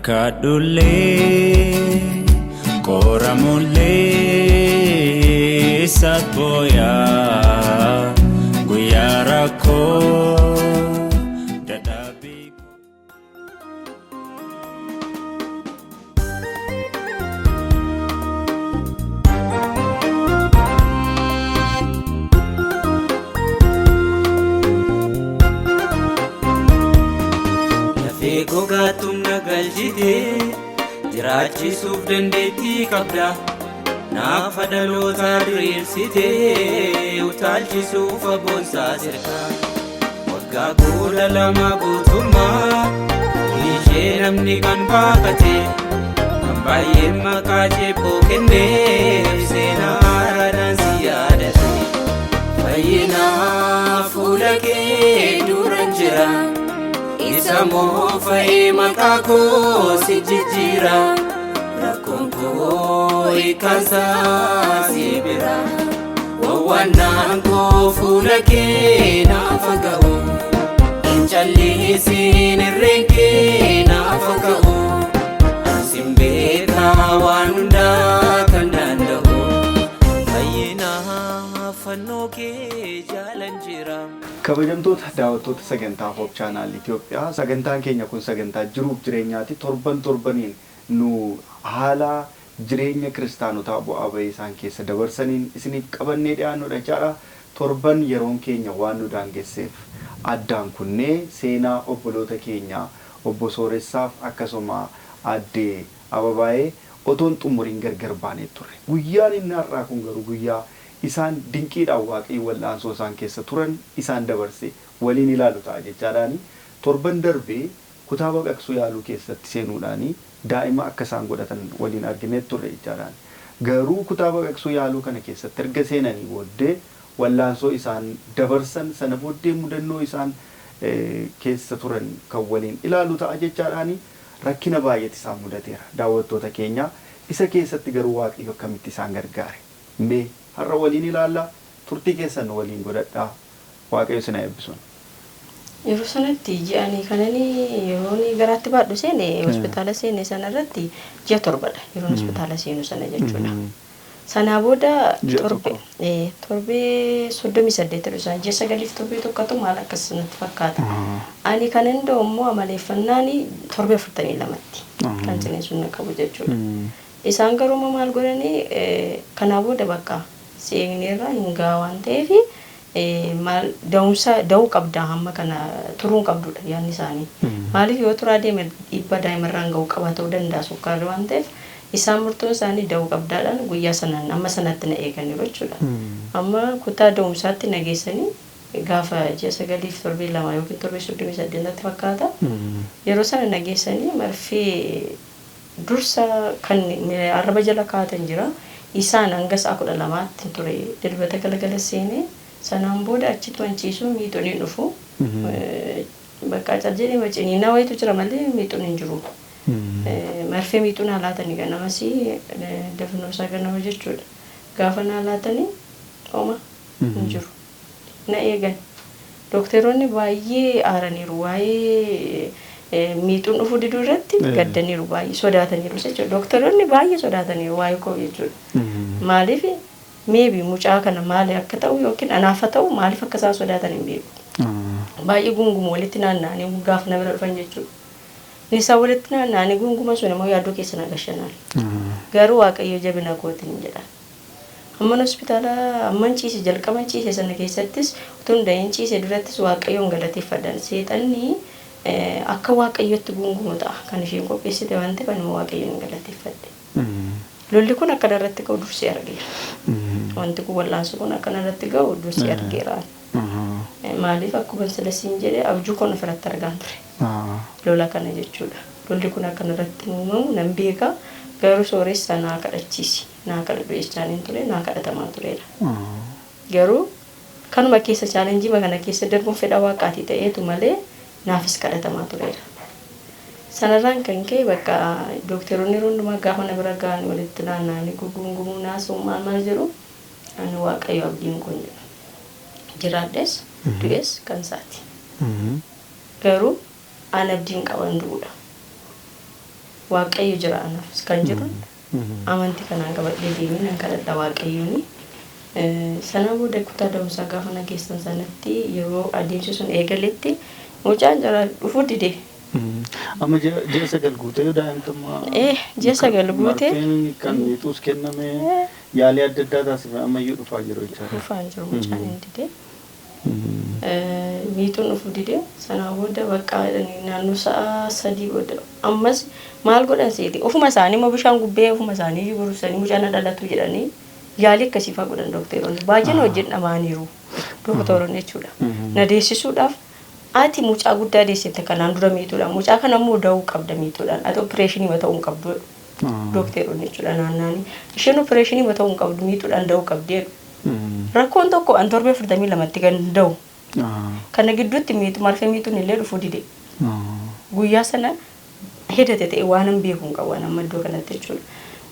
Rakkaadhullee qoramullee sabbooyaa guyyaa rakkoo dadhabbii. Lafee gogaatti humna galchite jiraachisuuf dandeettii qabda. Naafa dhaloota diriirsite utaalchisuuf abboonsaa sirka. Waggaa 12 guutummaa ishee namni kan baaqate kan baay'een maqaa ceephoo kenneef seenaa haaraadhaan si yaadate. Fayyinaa fuula kee duran jira. Isa moofa'ee maqaa koo si jijjiira. Rakkoon koo hiikkaansaa si bira. Wawwaannaan koo fuula kee naaf ga'u. Hin callisiin irreen kee naaf ga'u. Sin beekaa waan hundaa kan danda'u. Fayyinaa fannoo kee jaalan jira. Kabajamtoota daawwattoota sagantaa Hope Channel Itoophiyaa, sagantaan keenya kun sagantaa jiruuf jireenyaati. Torban torbaniin nu haala jireenya kiristaanotaa bu'aa bahii isaan keessa dabarsaniin isiniif qabannee dhiyaannudha jechaadha. Torban yeroon keenya waan nu daangesseef addaan kunnee seenaa obboloota keenya obbo Sooressaaf akkasuma aadde Ababaayee otoon xumuriin gargar baanee turre. Guyyaan inni har'aa kun garuu guyyaa isaan dinqiidhaan Waaqayyo wal'aansoo isaan keessa turan isaan dabarse waliin ilaalu ta'a jechaadhaani. Torban darbe kutaa baqaqsuu yaaluu keessatti seenuudhaani daa'ima akka isaan godhatan waliin arginee turre jechaadhaani. Garuu kutaa baqaqsuu yaaluu kana keessatti erga seenanii booddee wallaansoo isaan dabarsan sana booddee mudannoo isaan keessa turan kan waliin ilaalu ta'a jechaadhaani. Rakkina baay'eetu isaan mudateera daawwattoota keenya. Isa keessatti garuu Waaqayyo akkamitti isaan gargaare? Mee har'a waliin ilaalla. Turtii keessan nu waliin godhadhaa. Waaqayyo isin haa eebbisuun. Yeroo sanatti ji'ani kanani yeroon garaatti baadhu seene hospitaala seene sana irratti ji'a torbadha yeroon hospitaala seenu sana jechuudha. Sanaa booda Ji'a torbe tokko. Torbee 38 jedhu isaan ji'a sagaliif torbee tokkotu maal akkas natti fakkaata. Ani kanan da'u immoo amaleeffannaani torbee 42tti kan ciniinsuun na qabu jechuudha. Isaan garuu immoo maal godhanii kanaa booda bakka si eegneerra hin ga'a waan ta'eef maal da'umsa da'uu qabda hamma kana turuu hin qabdudha yaadni isaanii. Maaliif yoo turaa deeme dhiibbaa daa'imarraan ga'u qaba ta'uu danda'a sukkaarri waan ta'eef isaan murtoon isaanii da'uu qabdaadhaan guyyaa sanaan amma sanatti na eeganiiru jechuudha. Amma kutaa da'umsaatti na geessanii gaafa ji'a sagaliif torbee 2 yookiin torbee 38 natti fakkaata. Yeroo sana na geessanii marfee dursa kan arraba jala kaa'atan jira. Isaan hanga sa'a 12tti ture Dilbata galgala seenee sanaan booda achitti wanciisuu miixuun hin dhufu. Bakka cal jedhee ciniinaa wayitu jira malee miixuun hin jiru. Marfee miixuu naa laatanii ganamas dafnoo isaa ganama jechuudha. Gaafa naa laatanii homa hin jiru. Na eegan. Dookteroonni baay'ee aaraniiru waa'ee miixuun dhufuu diduu irratti gaddaniiru baay'ee sodaataniiru jechuudha. Dookteroonni baay'ee sodaataniiru waa'ee koo jechuudha. Maaliif maybe mucaa kana maali akka ta'u yookiin anaaf haa ta'u maaliif akka isaan sodaatan hin beeku. Baay'ee gunguma walitti naanna'anii gaafa na bira dhufan jechuudha. Isaan walitti naanna'anii gunguma sun immoo yaaddoo keessa na gashanaan. Garuu Waaqayyo jabina kootiin jedha. Amman hospitaala amman ciise jalqaban ciise sana keessattis utuu hin da'iin ciise durattis Waaqayyoon galateeffadhaan. Seexanni akka Waaqayyotti gungumu ta'a kan isheen qopheessite waan ta'eef ani immoo Waaqayyoon galateeffadhe. Lolli kun akka irratti ga'u dursee argeera. Wanti kun wal'aansi kun akka irratti ga'u dursee argeera. Maaliif akkuma sila siin jedhee abjuu kun ofirratti argaan ture. Lola kana jechuudha. Lolli kun akka irratti uumamu nan beeka. Garuu Sooressa naa kadhachiisi. Naa kadhadhu jechaan hin ture naa kadhatamaa tureera. Garuu kanuma keessa challenge kana keessa darbuun fedha Waaqaatii ta'eetu malee naafis kadhatamaa tureera. Sanarraan kan ka'e bakka dookteroonni yeroo hundumaa gaafa na bira ga'an walitti naanna'anii gugungumuu naasuu maal maal jedhu ani Waaqayyo abdiin kun jedha. Jiraadhes du'es kan isaati. Garuu ani abdiin qaban du'uudha. Waaqayyo jira anaaf kan jedhu amantii kanaan qabadhee deemee nan kadhadha Waaqayyooni. Sana booda kutaa da'umsaa gaafa na geessan sanatti yeroo adeemsi sun eegaletti mucaan jara dhufuu dide. Amma ji'a 9 guutee yoo daa'imtummaa. Ji'a 9 guutee. Marfeen kan miixuus kenname yaalii adda addaa taasifame ammayyuu dhufaa jiru jechaadha. Dhufaa hin jiru mucaan hin dide. Miixuun dhufuu dide. Sanaa booda bakka naannoo sa'a 3 booda ammas maal godhan seeti ofuma isaanii immoo bishaan gubbee ofuma isaanii buruqsanii mucaan dhalatu jedhanii yaalii akkasii fa'aa godhan dookteroonni. Baay'een hojii dhamaaniiru dookteroonni jechuudha. Na deessisuudhaaf ati mucaa guddaa deessite kanaan dura miixuudhaan mucaa kana immoo da'uu qabda miixuudhaan ati opereeshinii ta'uu hin qabdu dookteroonni jechuudha naannaanii. Isheen opereeshinii ta'uu hin qabdu miixuudhaan da'uu qabdi jedhu. Rakkoon tokko an torbee 42tti kan da'u. Kana gidduutti miixu marfee miixuun illee dhufuu dide. Guyyaa sana hedate ta'e waan hin beeku hin qabu amma iddoo kanatti jechuudha.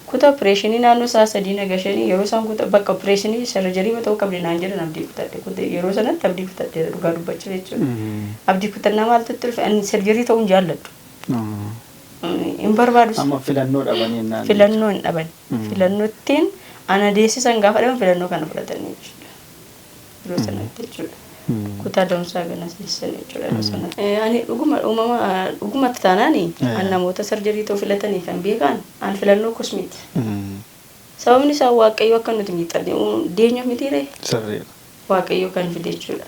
Kutaa opereeshinii naannoo sa'a 3 nagashanii yeroo isaan kutaa bakka opereeshinii sarjarii ta'uu qabdi naan jedhan abdii kutadhe. Yeroo sanatti abdii kutadhe dhugaa dubbachuu jechuudha. Abdii kutannaa maaltu itti dhufe ani sarjarii ta'uu hin jaalladhu. Hin barbaadus. Amma filannoo dhabanii naan. Filannoo hin dhaban. Filannoo ittiin ana deessisan gaafa dhaban filannoo kana fudhatanii jechuudha. Yeroo sanatti jechuudha. Kutaa da'umsaa ganas deessisan jechuudha yeroo sanatti. Ani dhuguma uumama dhugumatti taanaani an namoota sarjarii ta'uu filatanii kan beekan an filannoo kos miti. Sababni isaa Waaqayyo akka nuti miixanne deenyuuf mitiiree? Sirriidha. Waaqayyo kan fide jechuudha.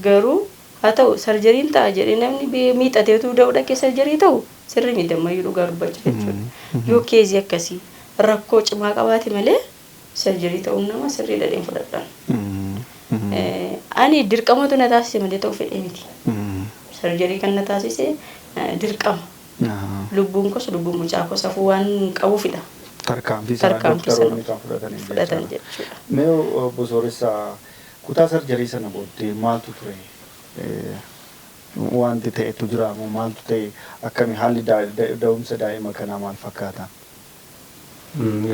Garuu haa ta'u sarjariin ta'a jedhee namni miixateetu da'uu dhaqee sarjarii ta'u sirrii miti ammayyuu dhugaa dubbachuu jechuudha. Yoo keezii akkasii rakkoo cimaa qabaate malee sarjarii ta'uun nama sirrii dhadheen fudhadhaan. Ani dirqamatu na taasise malee ta'uu fedhee miti. Sarjarii kan na taasise dirqama. Lubbuun kos lubbuun mucaa kos hafuu waan qabuufidha. Tarkaanfii sana Tarkaanfii sana dooktaroonni kan fudhatanii fudhatan jechuudha. Mee obbo Sooressaa kutaa sarjarii sana booddee maaltu ture? Wanti ta'etu jira moo maaltu ta'e akkami haalli da'umsa daa'ima kanaa maal fakkaata?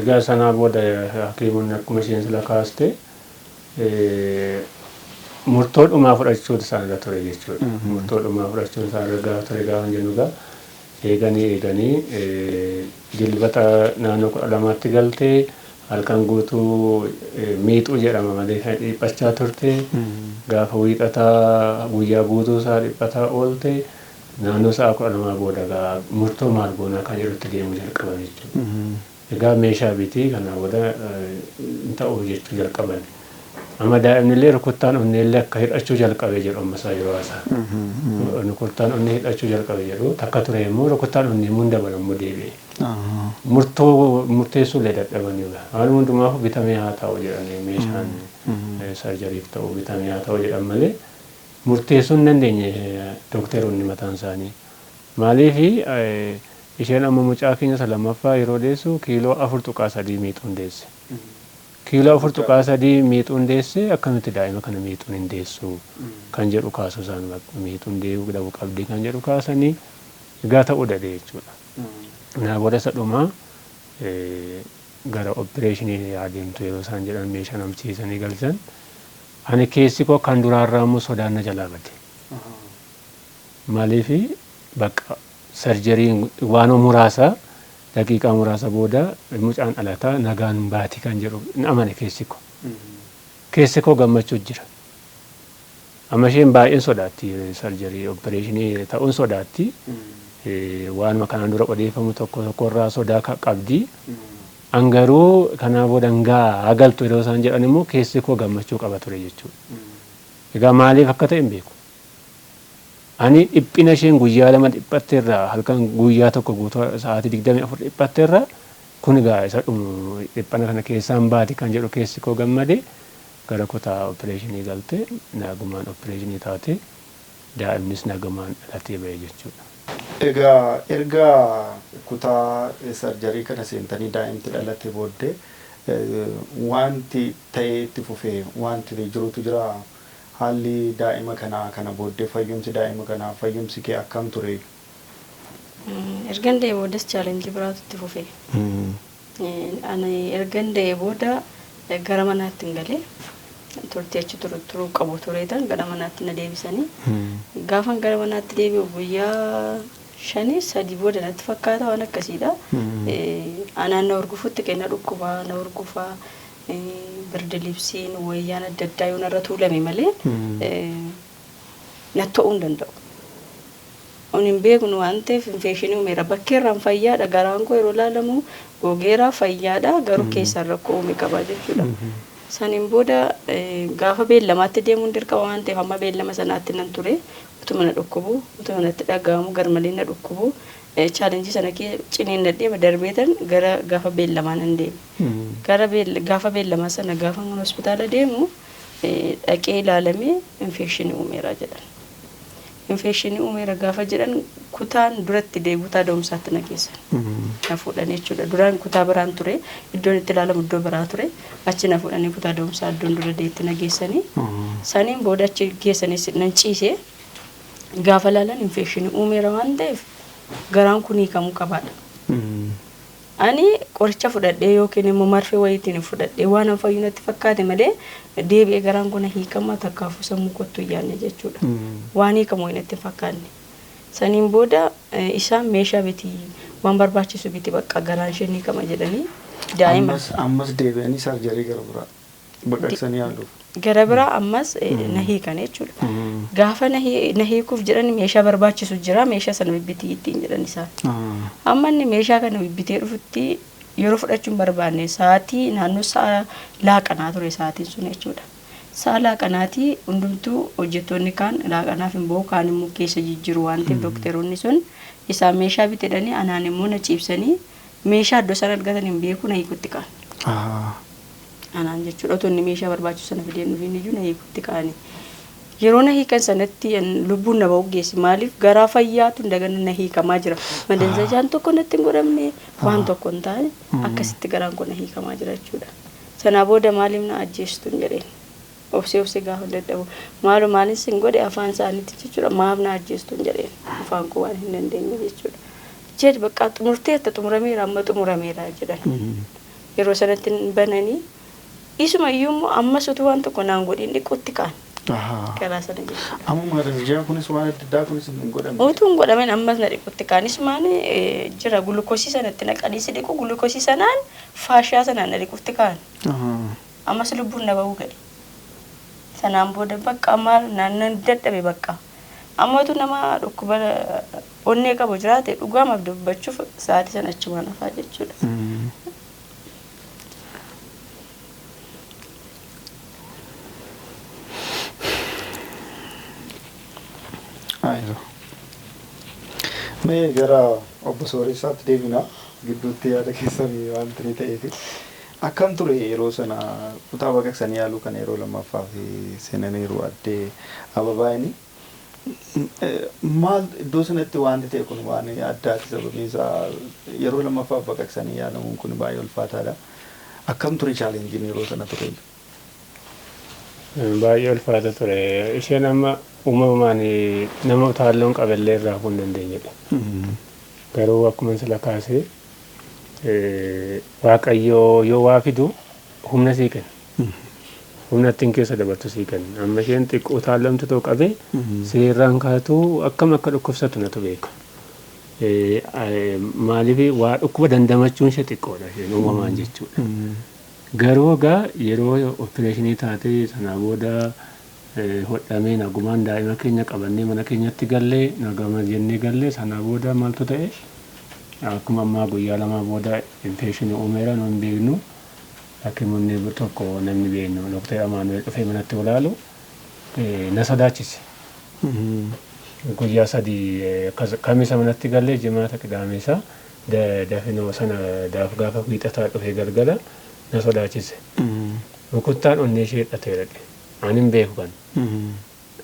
Egaa sanaa booda hakiimonni akkuma isheen sila kaaste murtoo dhumaa fudhachuutu isaanirra ture jechuudha. Murtoo dhumaa fudhachuun isaanirra gaafa ture gaafa jennu egaa eeganii dilbata naannoo 12tti galtee halkan guutuu miixuu jedhama malee kan dhiphachaa turte gaafa wiixataa guyyaa guutuu isaa dhiphataa oolte naannoo sa'a 12 booda egaa murtoo maal goonaa kan jedhutti deemuu jalqaban jechuudha. Egaa meeshaa bitii kanaa booda hin ta'u jechuu jalqaban. Amma daa'imni illee rukuttaan onnee illee akka hir'achuu jalqabe jedhu amma isaa yeroo haasaa. Rukuttaan onnee hir'achuu jalqabe jedhu takka ture immoo rukuttaan onnee immoo hin dabalu immoo deebi'e. Murtoo murteessuu illee dadhabaniiru. Waan hundumaaf bitamee haa ta'u jedhanii meeshaan sarjariif ta'u bitamee haa ta'u jedhan malee murteessuu hin dandeenye dookteroonni mataan isaanii. Maaliif isheen amma mucaa keenya isa lammaffaa yeroo deessu kiiloo 4.3 miixuun deesse. Kiiloo 4.3 miixuun deesse akkamitti daa'ima kana miixuun hin deessu kan jedhu kaasu isaan miixuun deebi'uu dhabuu qabdi kan jedhu kaasanii egaa ta'uu dhabee jechuudha. Naa booda isa dhumaa gara opereeshinii adeemtu yeroo isaan jedhan meeshaa namchiisanii galchan ani keessi koo kan duraarraa immoo sodaan na jalaa bade. Maaliif bakka sarjariin waan muraasa daqiiqaa muraasa booda mucaan dhalataa nagaan baati kan jedhu hin amane keessi koo. Keessi koo gammachuu jira. Amma isheen baay'een sodaatti sarjarii opereeshinii ta'uun sodaatti. Waanuma kanaan dura odeeffamu tokko tokkorraa sodaa qabdi. An garuu kanaa booda hangaa galtu yeroo isaan jedhan immoo keessi koo gammachuu qaba ture jechuudha. Egaa maaliif akka ta'e hin beeku. Ani dhiphina isheen guyyaa 2 dhiphatteerraa halkan guyyaa tokko guutuu sa'aatii 24 dhiphatteerraa kun egaa isa dhumu dhiphana kana keessaan baati kan jedhu keessi koo gammade gara kutaa opereeshinii galte nagumaan opereeshinii taate daa'imnis nagumaan dhalatee ba'e jechuudha. Egaa erga kutaa sarjarii kana seentanii daa'imti dhalate booddee wanti ta'ee itti fufee wanti jirutu jira. Haalli daa'ima kanaa kana booddee fayyumsi daa'ima kanaa fayyumsi kee akkam ture? Ergan da'ee boodas chaalenjii biraatu itti fufe. Ani ergan da'ee booda gara manaatti hin galee turtii achi turuu qabu tureetan gara manaatti na deebisanii. Gaafan gara manaatti deebi'u guyyaa Shanii sadii booda natti fakkaata waan akkasiidha. Anaan na horgufutti kenna dhukkubaa na horgufaa birdilibsiin wayyaan adda addaa yoo narra tuulame malee natti ta'uu hin danda'u. Ani hin beeknu waan ta'eef infekshinii uumeera. Bakkeerraan fayyaadha. Garaan koo yeroo ilaalamu gogeera fayyaadha. Garuu keessaan rakkoo uume qaba jechuudha. Saniin booda gaafa beellamaatti deemuun dirqama waan ta'eef amma beellama sanaatti nan ture. Utuma na dhukkubu, utuma natti dhaga'amu garmalee na dhukkubu. Challenge sana ciniinnadhee darbeetan gara gaafa beellamaa nan deeme. Gara gaafa beellamaa sana gaafa mana hospitaala deemu dhaqee ilaalamee infekshinii uumeera jedhan. Infekshinii uumeera gaafa jedhan kutaan duratti kutaa da'umsaatti na geessan. Na fuudhan jechuudha. Duraan kutaa biraan ture. Iddoon itti ilaalamu iddoo biraa ture. Achi na fuudhanii kutaa da'umsaa iddoon dura deetti na geessanii. Saniin booda achi geessanis nan ciise. Gaafa ilaalan infekshinii uumeera waan ta'eef garaan kun hiikamuu qabaadha. Ani qoricha fudhadhee yookiin immoo marfee wayiitiin fudhadhee waan an fayyu natti fakkaate malee deebi'ee garaan kun hiikama takkaafuu sammuu kottu hin yaadne jechuudha. Waan hiikamu wayii natti hin fakkaanne. Saniin booda isaan meeshaa biti waan barbaachisu biti bakka garaan isheen hiikama jedhanii daa'ima. Ammas deebi'anii surgery gara biraa baqaqsanii yaaluuf. Gara biraa ammas na hiikan jechuudha. Gaafa na hiikuuf jedhan meeshaa barbaachisu jira meeshaa sana bibbitii ittiin jedhan isaan. Amma inni meeshaa kana bibbitee dhufutti yeroo fudhachuu hin barbaanne sa'aatii naannoo sa'a laaqanaa ture sa'aatiin sun jechuudha. Sa'a laaqanaatii hundumtuu hojjettoonni kaan laaqanaaf hin bahu kaan immoo keessa jijjiiru waan ta'eef dookteroonni sun isaan meeshaa bitedhanii anaan immoo na ciibsanii meeshaa iddoo isaan argatan hin beeku na hiikutti ka'an. Anaan jechuudha otoo inni meeshaa barbaachisu sana fideen dhufiin iyyuu na hiikutti ka'anii. Yeroo na hiikan sanatti lubbuun na ba'u geessi maaliif garaa fayyaatu dagana na hiikamaa jira. Madanzajaan tokko natti hin godhamne waan tokko hin taane akkasitti garaan kun na hiikamaa jira jechuudha. Sanaa booda maaliif na ajjeestu hin jedheen. Obsee obsee gaafa dadhabu maalu maalin sin godhe afaan isaaniitti jechuudha maaf na ajjeestu hin jedheen afaan koo waan hin dandeenye jechuudha. Jedhi bakka xumurteetta xumurameera amma xumurameera jedhan. Yeroo sanatti bananii isuma iyyuu immoo ammas utuu waan tokko naan godhin dhiquutti ka'an. Karaa sana jechuudha. Amma madanzajaan kunis waan adda addaa kunis hin godhamne. Utuu hin godhamin ammas na dhiquutti ka'an isumaan jira gulukoosii sanatti naqanii si dhiqu gulukoosii sanaan faashaa sanaan na dhiquutti ka'an. Ammas lubbuun na ba'uu ga'e. Sanaan booda bakka maal naannan dadhabe bakka. Ammatu nama dhukkuba onnee qabu jiraate dhugaamaaf dubbachuuf sa'aatii sana achumaan hafaa jechuudha. Ayyo. Mee gara obbo Sooressaatti deebina gidduutti yaada keessanii waan ta'eef ta'eef. Akkam ture yeroo sana kutaa baqaqsanii yaaluu kana yeroo lammaffaa fi seenaniiru addee Ababaayini. Maal iddoo sanatti wanti ta'e kun waan addaati sababiin isaa yeroo lammaffaaf baqaqsanii yaalamuun kun baay'ee ulfaataadha. Akkam ture challengeiin yeroo sana ture? Baay'ee ulfaata ture. Isheen amma uumamumaan nama utaalloon qabellee irraa hafuu hin dandeenyedha. Garuu akkuma sila kaasee Waaqayyo yoo waa fidu humna sii kenna. Humna ittiin keessa dabartu sii kenna. Amma isheen xiqqoo utaallamtu ta'u qabee seerraan kaatu akkam akka dhukkubsatu natu beeka. Maaliif waa dhukkuba dandamachuun ishee xiqqoodha isheen uumamaan jechuudha. Garuu egaa yeroo opereeshinii taatee sanaa booda hodhamee nagumaan daa'ima keenya qabannee mana keenyatti gallee nagama jennee gallee sanaa booda maaltu ta'e akkuma ammaa guyyaa lama booda infekshinii uumeera nu hin beeknu hakimoonni tokko namni beeknu Dooktar Amaanu'eel dhufee manatti olaalu na sodaachise. Guyyaa sadii kamisa manatti gallee jimaata qidaameessa dafinoo sana gaafa wiixataa dhufee galgala na sodaachise. Rukuttaan onnee ishee hidhateera. Ani hin beeku kan.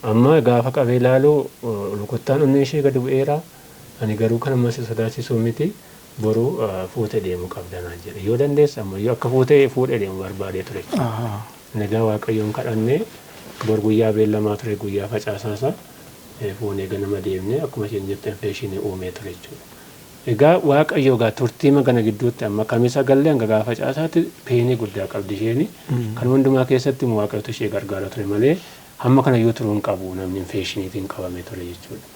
Amma gaafa qabee ilaalu rukuttaan onnee ishee gadi bu'eera. Ani garuu kan ammas sodaachisuu miti boruu fuutee deemuu qabda naan jedhe. Yoo dandeesse ammayyuu akka fuutee fuudhee deemu barbaadee ture. Nagaa Waaqayyoon kadhannee bor guyyaa beellamaa ture guyyaa facaasaasa fuunee ganama deemnee akkuma isheen jette infekshinii uumee ture jechuudha. Egaa Waaqayyo egaa turtii magana gidduutti amma kamisa gallee hanga gaafa facaasaatti painii guddaa qabdi isheeni. Kan hundumaa keessatti immoo Waaqayyotu ishee gargaara ture malee hamma kana iyyuu turuu hin qabu namni infekshiniitiin qabamee ture jechuudha.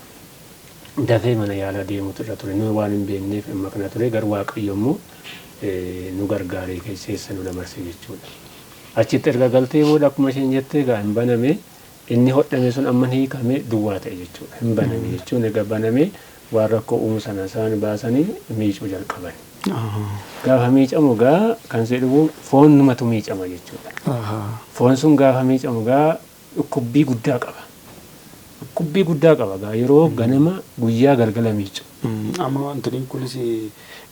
Dafee mana yaalaa deemutu irra ture. Nu waan hin beekneef dhimma kana ture, garuu Waaqayyo immoo nu gargaaree keessa nu dabarse jechuudha. Achitti erga galtee booda, akkuma isheen jettee egaa, hin baname. Inni hodhame sun amma hiikame, duwwaa ta'e jechuudha. Hin baname jechuun erga baname waan rakkoo uumu sana isaan baasanii miicuu jalqaban. Gaafa miicamu gaa kan si dhufu foon numatu miicama jechuudha. Foon sun gaafa miicamu gaa dhukkubbii guddaa qaba. Dhukkubbii guddaa qaba gaa yeroo ganama, guyyaa, galgala miicu. Amma wanti kunis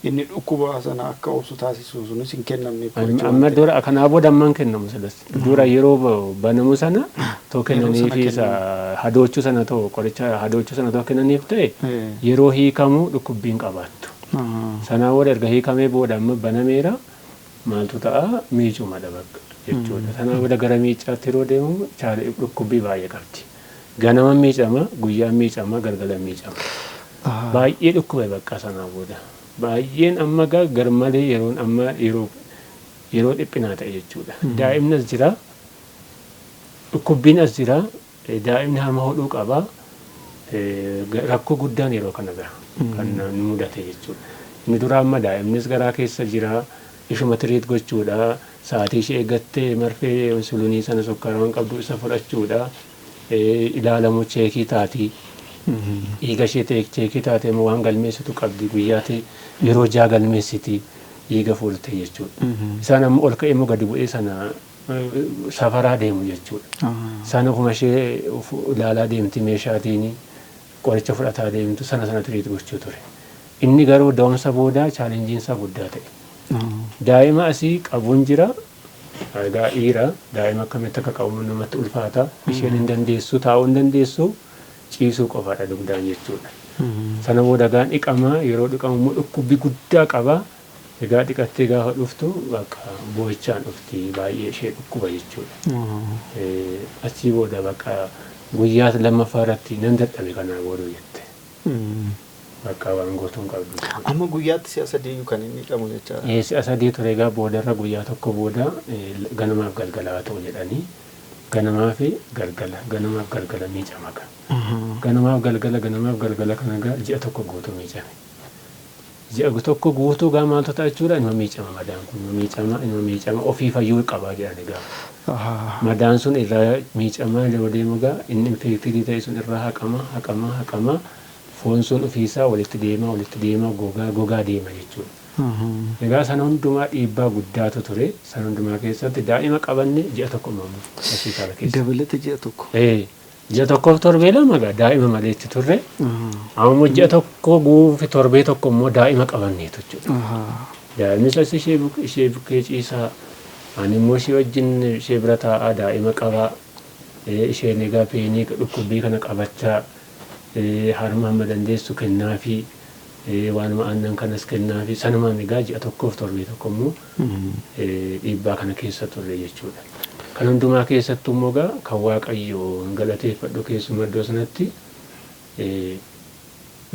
inni dhukkuba sana akka obsu taasisu sunis hin kennamne. Amma dura kanaa booda ammaan kennamu silas. Dura yeroo banamu sana too kennaniifi isa hadoochuu sana, too qoricha hadoochuu sana too kennaniif ta'e, yeroo hiikamu dhukkubbiin qabaattu. Sanaa booda erga hiikamee booda amma banameera, maaltu ta'a? Miicuma bakka jechuudha. Sanaa booda gara miicaatti yeroo deemu dhukkubbii baay'ee qabdi. Ganama miicama, guyyaan miicama, galgala miicama. Baay'ee dhukkube bakka sanaa booda. Baay'een amma gaa garmalee yeroon amma yeroo dhiphinaa ta'e jechuudha. Daa'imni as jira, dhukkubbiin as jira, daa'imni harma hodhuu qaba. Rakkoo guddaan yeroo kana gaha kan nu mudate jechuudha. Inni dura amma daa'imnis garaa keessa jira. Ishuma treat gochuudha. Sa'aatii ishee eeggattee marfee insulinii sana sukkaara waan qabdu isa fudhachuudha. Ilaalamu, check taati. Dhiiga ishee check taatee immoo waan galmeessitu qabdi, guyyaatti yeroo 6 galmeessiti dhiiga fuultee jechuudha. Isaan amma ol ka'ee immoo gadi bu'ee sana safaraa deemu jechuudha. Isaan ofuma ishee ilaalaa deemti, meeshaatiin qoricha fudhataa deemtu sana sana treat gochuu ture. Inni garuu da'umsa booda challengeiin isaa guddaa ta'e. Daa'ima asii qabuun jira. Egaa dhiira daa'ima akkamitti akka qabu namatti ulfaata. Isheen hin dandeessu, taa'uu hin dandeessu, ciisuu qofaadha dugdaan jechuudha. Sana booda gaan dhiqama, yeroo dhiqamu immoo dhukkubbii guddaa qaba. Egaa dhiqattee gaafa dhuftu bakka boo'ichaan dhufti, baay'ee ishee dhukkuba jechuudha. Achii booda bakka guyyaa lammaffaa irratti nan dadhabe kanaa booda jette. Bakka waan gootuu hin qabdu. Amma guyyaatti si'a sadii kan inni dhiqamu jechaadha. Si'a sadii ture. Egaa boodarra guyyaa tokko booda ganamaaf galgala haa ta'u jedhanii, ganamaa fi galgala, ganamaaf galgala miicama gaa. Ganamaaf galgala, ganamaaf galgala kana gaa ji'a tokko guutuu miicame. Ji'a tokko guutuu gaa maaltu ta'a jechuudha? Inuma miicama, madaan kun inuma miicama, inuma miicama, ofii fayyuu qabaa jedhan egaa. Madaan sun irraa miicamaa yeroo deemu gaa inni infected ta'e sun irraa haqama, haqama, haqama, foon sun ofiisaa walitti deema, walitti deema, gogaa gogaa deema jechuudha. Egaa sana hundumaa dhiibbaa guddaatu ture. Sana hundumaa keessatti daa'ima qabanne ji'a tokko immoo hospitaala keessa. Dabalata ji'a tokko. Ji'a tokkoof torbee 2 gaa daa'ima maleetti turre. Amma immoo ji'a tokko guufi torbee tokko immoo daa'ima qabanneetu jechuudha. Daa'imnis as ishee bukkee ciisaa. Ani immoo ishee wajjin ishee bira taa'aa daa'ima qabaa. Isheen egaa painii dhukkubbii kana qabachaa, harma hamma dandeessu kennaafii, waanuma aannan kanas kennaafi, sanumaan egaa ji'a tokkoof torbee tokko immoo dhiibbaa kana keessa turre jechuudha. Kan hundumaa keessattuu immoo egaa kan Waaqayyo galateeffadhu, keessumaa iddoo sanatti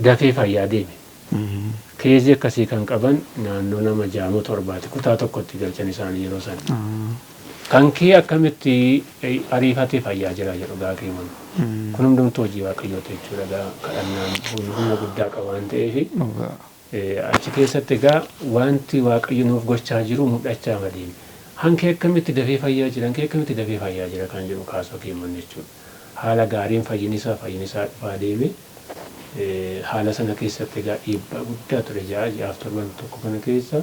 dafee fayyaa deeme. Case akkasii kan qaban naannoo nama jaamoo torbaati kutaa tokkotti galchan isaanii yeroo sana. Kan kee akkamitti ariifatee fayyaa jira jedhu gaa keeman. Kun hundumtuu hojii Waaqayyooti jechuudha, gaa kadhannaan humna guddaa qaba waan ta'eef. Achi keessatti egaa wanti Waaqayyo nuuf gochaa jiru mul'achaa madeeme. Hankee akkamitti dafee fayyaa jira, hankee akkamitti dafee fayyaa jira kan jedhu kaasoo keeman jechuudha. Haala gaariin fayyinisaa dhufaa deeme. Haala sana keessatti egaa dhiibbaa guddaa ture, ji'a ji'aaf torban tokko kana keessa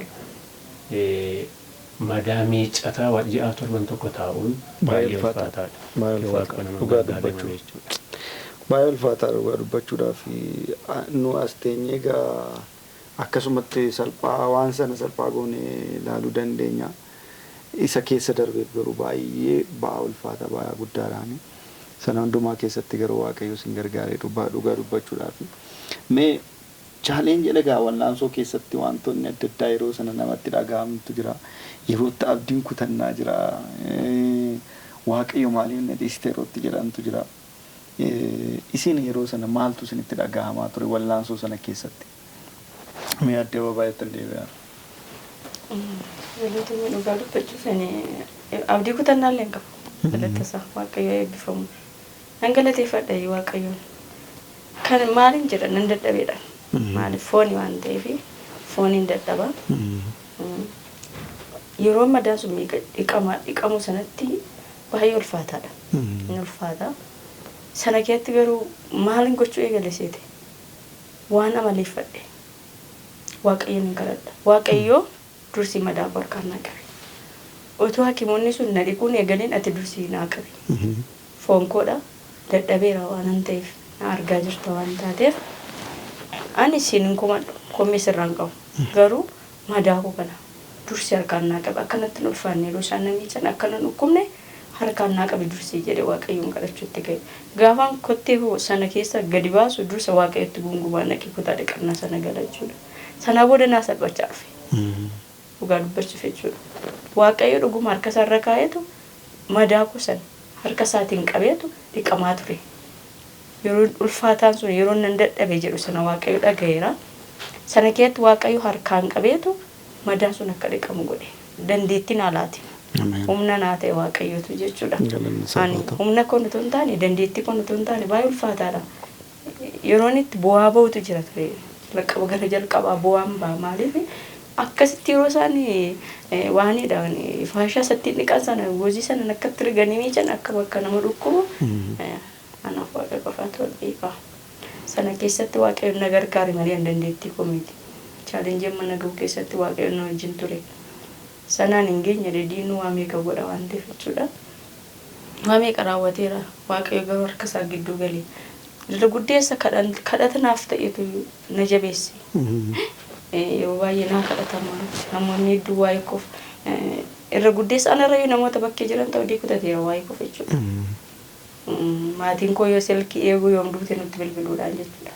madaa miicataa ji'aaf torban tokko taa'uun baay'ee ulfaataadha. Baay'ee Waaqa nama Dhugaa gargaaree dubbachuu. malee jechuudha. Baay'ee ulfaataa dhugaa dubbachuudhaaf. Nu as teenyee egaa akkasumatti salphaa waan sana salphaa goonee ilaaluu dandeenya. Isa keessa darbeef garuu baay'ee ba'aa ulfaata, ba'aa guddaadhaani. Sana hundumaa keessatti garuu Waaqayyo isin gargaaree dhugaa dubbachuudhaaf. Mee challenge egaa wallaansoo keessatti wantoonni adda addaa yeroo sana namatti dhaga'amtu jira. Yerootti abdiin kutannaa jira. Waaqayyo maaliif na dhiiste yerootti jedhamtu jira. Isin yeroo sana maaltu isinitti dhaga'amaa ture wallaansoo sana keessatti? Mee adda babaayatti deebi'aa. Galatoomii, dhugaa dubbachuuf ani abdii kutannaa illee hin qabu. Galata isaa, Waaqayyo eebbifamu. Nan galateeffadha Waaqayyoon. Kan maaliin jedha nan dadhabeedha. Maaliif fooni waan ta'eef fooniin dadhaba. Yeroo madaan sun dhiqamu sanatti baay'ee ulfaataadha. Inni ulfaata. Sana keessatti garuu maalin gochuu eegale seete? Waan amaleeffadhe. Waaqayyoon hin kadhadha. Waaqayyoo dursii madaa koo harkaan naa qabi. Utuu hakimoonni sun na dhiquun eegaleen ati dursii naa qabi. Foon koodha dadhabeera waanan ta'eef na argaa jirta waan taateef ani siin hin komadhu kommii sirraan qabu. Garuu madaa koo kana dursi harkaan naa qabi akkanatti hin ulfaanne yeroo isaan na miican akkana hin dhukkubne harkaan naa qabi dursii jedhe Waaqayyoon kadhachuutti ka'e. Gaafaan kottee koo sana keessa gadi baasu dursa Waaqayyotti gungumaa naqee kutaa dhiqannaa sana gala jechuudha. Sanaa booda naa salphachaa dhufe. Dhugaa dubbachuuf jechuudha. Waaqayyo dhuguma harka isaarra kaa'eetu madaa koo sana harka isaatiin qabeetu dhiqamaa ture. Yeroo ulfaataan sun yeroo nan dadhabe jedhu sana Waaqayyo dhaga'eera. Sana keessatti Waaqayyo harkaan qabeetu madaan sun akka dhiqamu godhe. Dandeettii naa laate. Humna naa ta'e Waaqayyotu jechuudha. Galanni isaaf Ani haa ta'u. humna koo utuu hin taane dandeettii koo utuu hin taane baay'ee ulfaataadha. Yeroon itti bu'aa ba'utu jira ture. Jalqaba gara jalqabaa bu'aan ba'a maaliif akkasitti yeroo isaan waanidha faashaa isatti dhiqan sana gozii sana akkatti riganii miican akka bakka nama dhukkubu anaaf Waaqa qofaatu wal beeka. Sana keessatti Waaqayyoon na gargaare malee an dandeettii koo miti. Chaalenjii amma na gahu keessatti Waaqayyoon na wajjin ture. Sanaan hin geenye diinni waa meeqa godha waan ta'eef jechuudha. Waa meeqa raawwateera Waaqayyo garuu harka isaa gidduu galee. Irra guddeessa kadhata naaf ta'etu na jabeesse. Yeroo baay'ee naa kadhatama namoonni hedduu waa'ee koof irra guddeessa anarrayyuu namoota bakkee jiran ta'uu kutateera waa'ee koof jechuudha. Maatiin koo yoo silkii eeguu yoom duute nutti bilbiluudhaan jechuudha.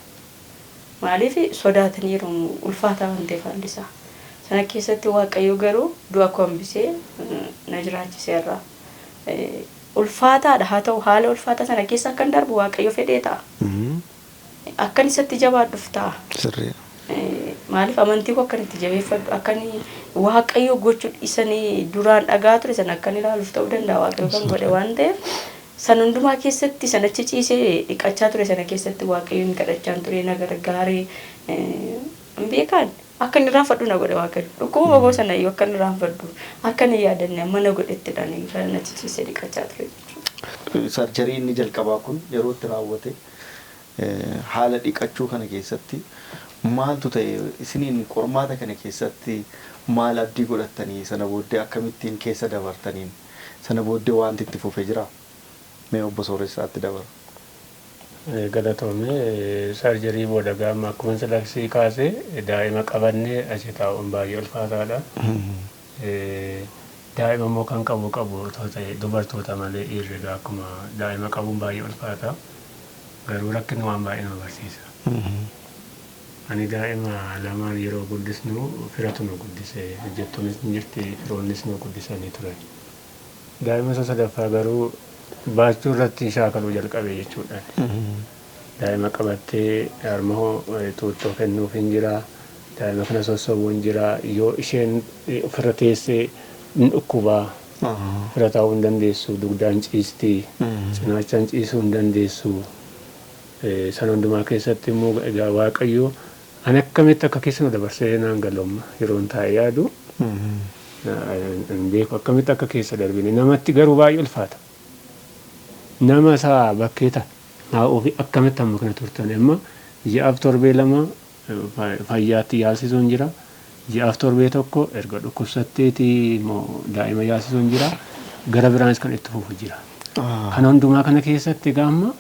Maaliif sodaataniiru ulfaataa waan ta'eef haalli isaa. Sana keessatti Waaqayyo garuu du'a koo hambisee na jiraachiseera. Ulfaataadha haa ta'u haala ulfaataa sana keessa akkan darbu Waaqayyo fedhee ta'a. Akkan isatti jabaadhuuf ta'a. Sirriidha. Maaliif amantii koo akkan itti jabeeffadhu akkan Waaqayyo gochuu isanii duraan dhagaa ture sana akkan ilaaluuf ta'uu danda'a Waaqayyo kan godhe waan ta'eef san hundumaa keessatti san achi ciisee dhiqachaa ture sana keessatti Waaqayyoon kadhachaa ture na gargaaree hin beekan akka inni irraanfadhu na godhe Waaqayyo. Dhukkuba koo sana iyyuu akka inni irraanfadhu akka inni yaadanne amma na godhettidhaan kan achi ciisee dhiqachaa ture jechuudha. Sarjarii inni jalqabaa kun yeroo itti raawwate haala dhiqachuu kana keessatti maaltu ta'e isiniin qormaata kana keessatti maal abdii godhattanii sana booddee akkamittiin keessa dabartaniin sana booddee wanti itti fufee jira? Mee obbo Sooressaatti dabala. Galatoomee sarjarii booda gaama akkuma silaksii kaasee daa'ima qabannee achi taa'uun baay'ee ulfaataadha. Daa'ima immoo kan qabu otoo ta'e dubartoota malee dhiirri egaa akkuma daa'ima qabuun baay'ee ulfaata. Garuu rakkinni waan baay'ee nama barsiisa. Ani daa'ima lamaan yeroo guddisnu firatu nu guddise hojjettoonnis ni jirti firoonnis nu guddisanii turan. Daa'ima isa sadaffaa garuu baachuu irratti shaakaluu jalqabe jechuudha. Daa'ima qabattee harma tuuttoo kennuuf hin jira. Daa'ima kana sossobuun jira. Yoo isheen ofirra teessee hin dhukkubaa. Ofirra taa'uu hin dandeessu. Dugdaan ciisti. Cinaachaan ciisuu hin dandeessu. Sana hundumaa keessatti immoo egaa Waaqayyo ani akkamitti akka keessa nu dabarsee naan galu amma yeroon taa'ee yaadu hin beeku akkamitti akka keessa darbine namatti garuu baay'ee ulfaata. Nama isaa bakkee taa'uu fi akkamitti amma kana turtan amma ji'aaf torbee 2 fayyaatti yaalsisuun jira. Ji'aaf torbee 1 erga dhukkubsatteeti immoo daa'ima yaalsisuun jira. Gara biraanis kan itti fufu jira. Kana hundumaa kana keessatti egaa amma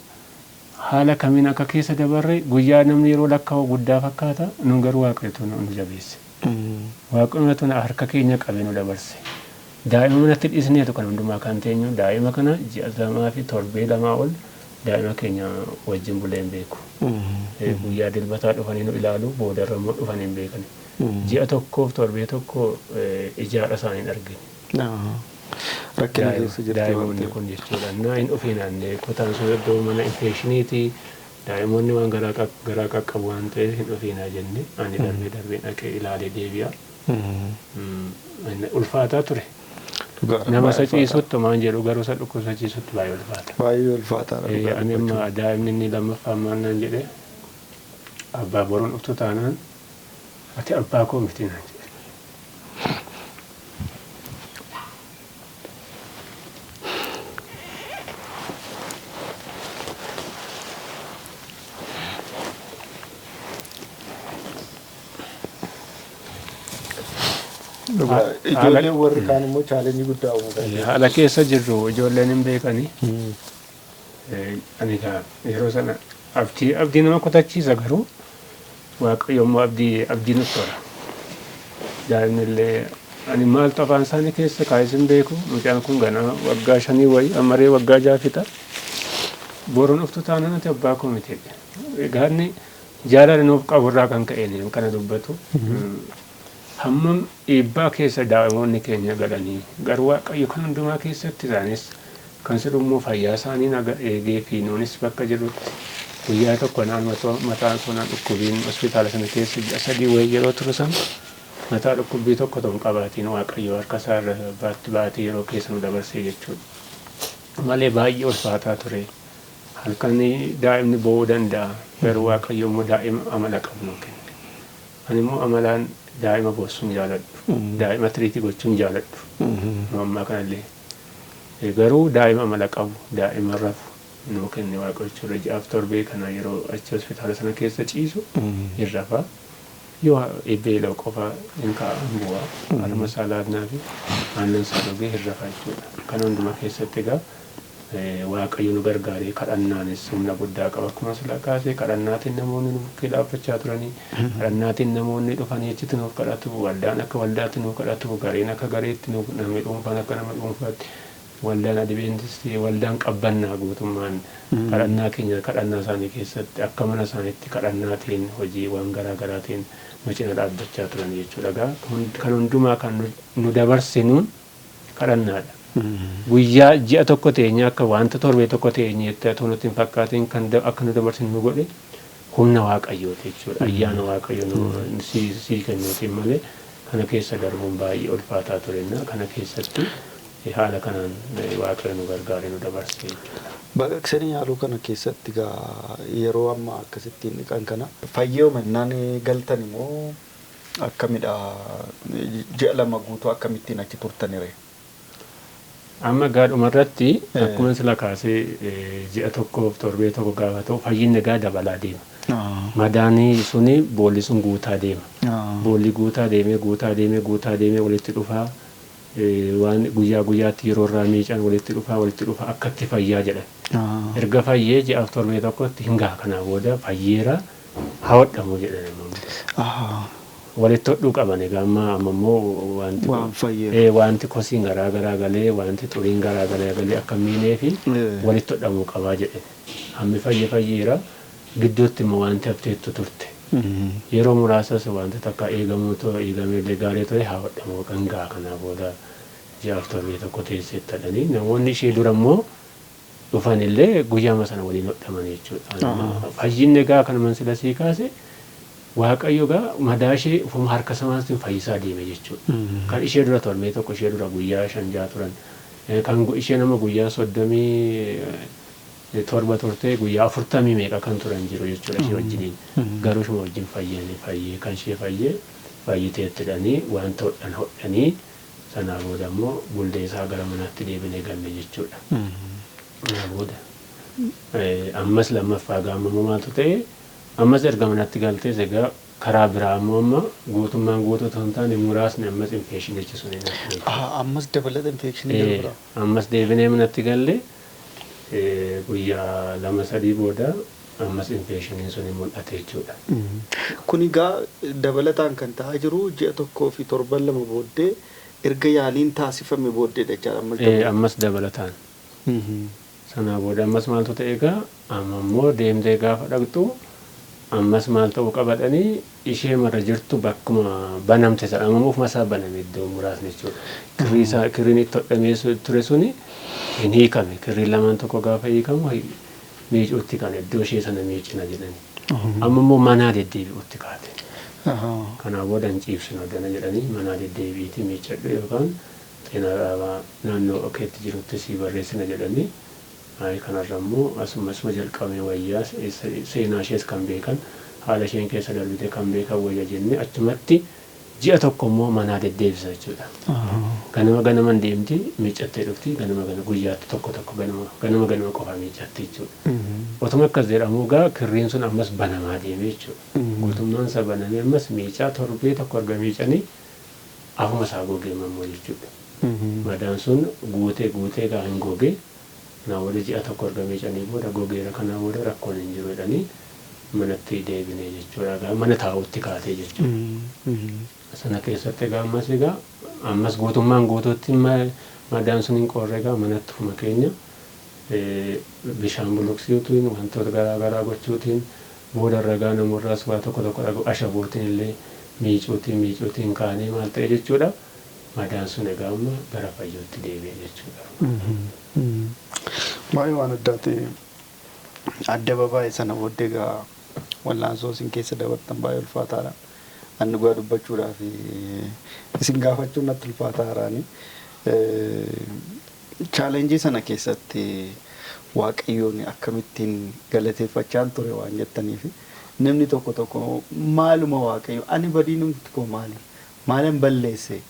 haala kamiin akka keessa dabarre guyyaa namni yeroo lakkaa'u guddaa fakkaata nun garuu Waaqayyotu nu jabeesse. Waaqayyotu harka keenya qabee nu dabarse. Daa'ima manatti dhiisneetu kan hundumaa kan teenyu daa'ima kana ji'a 2 fi torbee 2 ol daa'ima keenya wajjin bulee hin beeku. Guyyaa dilbataa dhufanii nu ilaalu boodarra immoo dhufanii hin beekan. Ji'a 1 fi torbee 1 ijaadha isaanii hin argine. Rakkina keessa jirti Daa'imoonni kun jechuudha. Naa hin dhufiin kutaan sun iddoo mana infeekshiniiti. Daa'imoonni waan garaa qaqqabu waan ta'eef hin dhufiinaa jenne ani darbee darbee dhaqee ilaalee deebi'a. Ulfaataa ture. Nama isa ciisutti maan jedhu garuu isa dhukkubsachiisutti baay'ee ulfaata. Baay'ee ulfaataadha. Ani amma daa'imni inni lammaffaan maal naan jedhe Abbaa boruun dhuftu taanaan ati abbaa koo miti naan jedhe. Ijoolleen warri kaan immoo challenge guddaa uumuu danda'u. Haala keessa jirru ijoolleen hin beekani. Ani egaa yeroo sana abdii nama kutachiisa garuu Waaqayyo immoo abdii nutti tola. Daa'imni illee ani maaltu afaan isaanii keessa kaa'es hin beeku. Mucaan kun ganaa waggaa 5 wayii ammaree waggaa 6 fixa. Boruun dhuftu taanaan ati abbaa koo miti jedhe. Egaa inni jaalala nuuf qabu irraa kan ka'een kana dubbatu. Hammam dhiibbaa keessa daa'imoonni keenya galanii garuu Waaqayyo kan hundumaa keessatti isaanis kan jedhu immoo fayyaa isaanii naga eegee fi nuunis bakka jirrutti guyyaa tokko naan mataan koo na dhukkubiin hospitaala sana keessa ji'a 3 wayii yeroo turu sana mataa dhukkubbii tokko otoo hin qabaatiin Waaqayyo harka isaa irra baatti baatee yeroo keessa nu dabarsee jechuudha. Malee baay'ee ulfaataa ture. Halkan daa'imni boo'uu danda'a garuu Waaqayyo immoo daa'ima amala qabu nuu kenne. Ani immoo amalaan daa'ima boossuun jaaladhu. Daa'ima treat gochuun jaaladhu. Ammaa kanallee. Garuu daa'ima amala qabu, daa'ima rafu nuu kenne Waaqayyo jechuudha. Ji'aaf torbee kana yeroo achi hospitaala sana keessa ciisu hin rafa. Yoo beela'u qofa hin ka'a hin bu'a. Harma isaa laannaa fi aannan isaa dhugee hin rafa jechuudha. Kana hunduma keessatti egaa Waaqayyo nu gargaaree kadhannaanis humna guddaa qaba. Akkuma sila kaasee kadhannaatiin namoonni nu bukkee dhaabbachaa turanii, kadhannaatiin namoonni dhufanii achitti nuuf kadhatu, waldaan akka waldaatti nuuf kadhatu, gareen akka gareetti nuuf, namni dhuunfaan akka nama dhuunfaatti, waldaan Adiveentistii, waldaan Qabbannaa guutummaan kadhannaa keenya kadhannaa isaanii keessatti akka mana isaaniitti kadhannaatiin hojiiwwan garaa garaatiin nu cina dhaabbachaa turan jechuudha. Egaa kan hundumaa kan nu dabarsinuun kadhannaadha. Guyyaa ji'a tokko teenyee akka wanta torbee tokko teenyeetti otoo nutti hin fakkaatiin kan akka nu dabarsinu nu godhe humna Waaqayyooti jechuudha. Ayyaana Waaqayyo nu sii kennuutiin malee kana keessa darbuun baay'ee ulfaataa turenna. Kana keessatti haala kanaan Waaqayyo nu gargaaree nu dabarse jechuudha. Baqaqsanii yaaluu kana keessatti egaa yeroo amma akkasittiin dhiqan kana fayyee jennaan galtan immoo akkamidha, ji'a 2 guutuu akkamittiin achi turtanire? Amma egaa dhumarratti akkuma sila kaasee ji'a tokkoof torbee tokko gaafa ta'u fayyinni egaa dabalaa deema. Madaanii suni boolli sun guutaa deema. Boolli guutaa deemee guutaa deemee guutaa deemee walitti dhufaa waan guyyaa guyyaatti yeroo irraa miican walitti dhufaa walitti dhufaa akka itti fayyaa jedhan. Erga fayyee ji'aaf torbee tokkotti hin gaha kanaa booda fayyeera haa hodhamu jedhan immoo. Walitti hodhuu qaban egaa amma immoo wanti Waan fayyeef. Wanti kosiin garaa garaa galee wanti xuriin garaa garaa galee akka hin miinee fi walitti hodhamuu qabaa jedhe. Hammi fayye fayyeera gidduutti immoo wanti hafteettu turte. Yeroo muraasas wanti takka eegamuu eegamee illee gaarii ture haa hodhamu kan gaha kanaa booda ji'aaf torbee tokko teesseetti jedhanii namoonni ishee dura immoo dhufan illee guyyaama sana waliin hodhaman jechuudha. Fayyinni egaa kanuma sila sii kaase Waaqayyo egaa madaa ishee ofuma harka samaatiin fayyisaa deeme jechuudha. Kan ishee dura torbee tokko ishee dura guyyaa 5 6 turan. Kan ishee nama guyyaa 37 turte guyyaa 40 meeqa kan turan jiru jechuudha ishee wajjiniin. Garuu ishuma wajjin fayyanii fayyee kan ishee fayyee fayyiteetti jedhanii wanta hodhan hodhanii sanaa booda immoo bullee isaa gara manaatti deebinee galle jechuudha. Kanaa booda ammas lammaffaa gaama immoo maaltu ta'e ammas erga manatti galtees egaa karaa biraa immoo amma guutummaan guutuu otoo hin taane muraasni ammas infectionichi sun hin hafe. Ammas dabalata infectionii gara biraa. Ammas deebinee manatti galle guyyaa 2 3 booda ammas infectioniin sun hin mul'ate jechuudha. Kun egaa dabalataan kan ta'aa jiru ji'a tokkoo fi torban 2 booddee erga yaaliin taasifame booddeedha jechaadha ammas dabalataan. Ammas dabalataan. Sanaa booda ammas maaltu ta'e egaa amma immoo deemtee gaafa dhaqxu ammas maal ta'uu qabadhanii ishee marra jirtu bakkuma banamte sana amma ofuma isaa baname iddoo muraasni jechuudha. Kirrii isaa kirriin itti hodhamee ture suni hin hiikame. Kirriin lamaan tokko gaafa hiikamu miicuutti kan iddoo ishee sana miicina jedhani. Amma immoo manaa deddeebi'utti kaate. Kanaa booda hin ciibsinu addana jedhanii manaa deddeebi'iitii miiccadhu yookaan xeenaa dhaabaa naannoo keetti jirutti sii barreessina jedhanii ayi kanarra immoo asuma jalqabee wayyaa seenaa ishees kan beekan Haala isheen keessa darbite kan beekan wayya jennee achumatti ji'a tokko immoo manaa deddeebisa jechuudha. Ganama ganaman deemti, miiccattee dhufti, ganama ganama guyyaatti tokko tokko ganama ganama ganama qofa miiccatti jechuudha. Otuma akkas jedhamu egaa kirriin sun ammas banamaa deeme jechuudha. Guutummaan isaa banamee ammas miicaa torbee tokko erga miicanii afuma isaa gogee mammoo jechuudha. Madaan sun guutee guutee egaa hin gogee, kanaa booda ji'a tokko erga miicanii booda gogeera, kanaa booda rakkoon hin jiru jedhanii manatti deebinee jechuudha. Egaa mana taa'utti kaatee jechuudha. Sana keessatti egaa ammas egaa ammas guutummaan guutuutti madaan sun hin qorre, egaa manatti ofuma keenya bishaan buluqsiutiin, wantoota garaa garaa gochuutiin, booda irra egaa namoorraas waa tokko tokko dhagu, ashabootiin illee miicuutiin miicuutiin kaanee maal ta'e jechuudha. Madaan sun egaa amma gara fayyootti deebi'e jechuudha. Baay'ee waan addaati. Adda babaa'e sana booddee egaa wallaansoo isin keessa dabartan baay'ee ulfaataadha. Ani dhugaa dubbachuudhaaf isin gaafachuun natti ulfaataa haaraani. Challenge sana keessatti Waaqayyoon akkamittiin galateeffachaan ture waan jettaniif, namni tokko tokko maaluma Waaqayyo, ani badiinumti koo maali, maalan balleesse,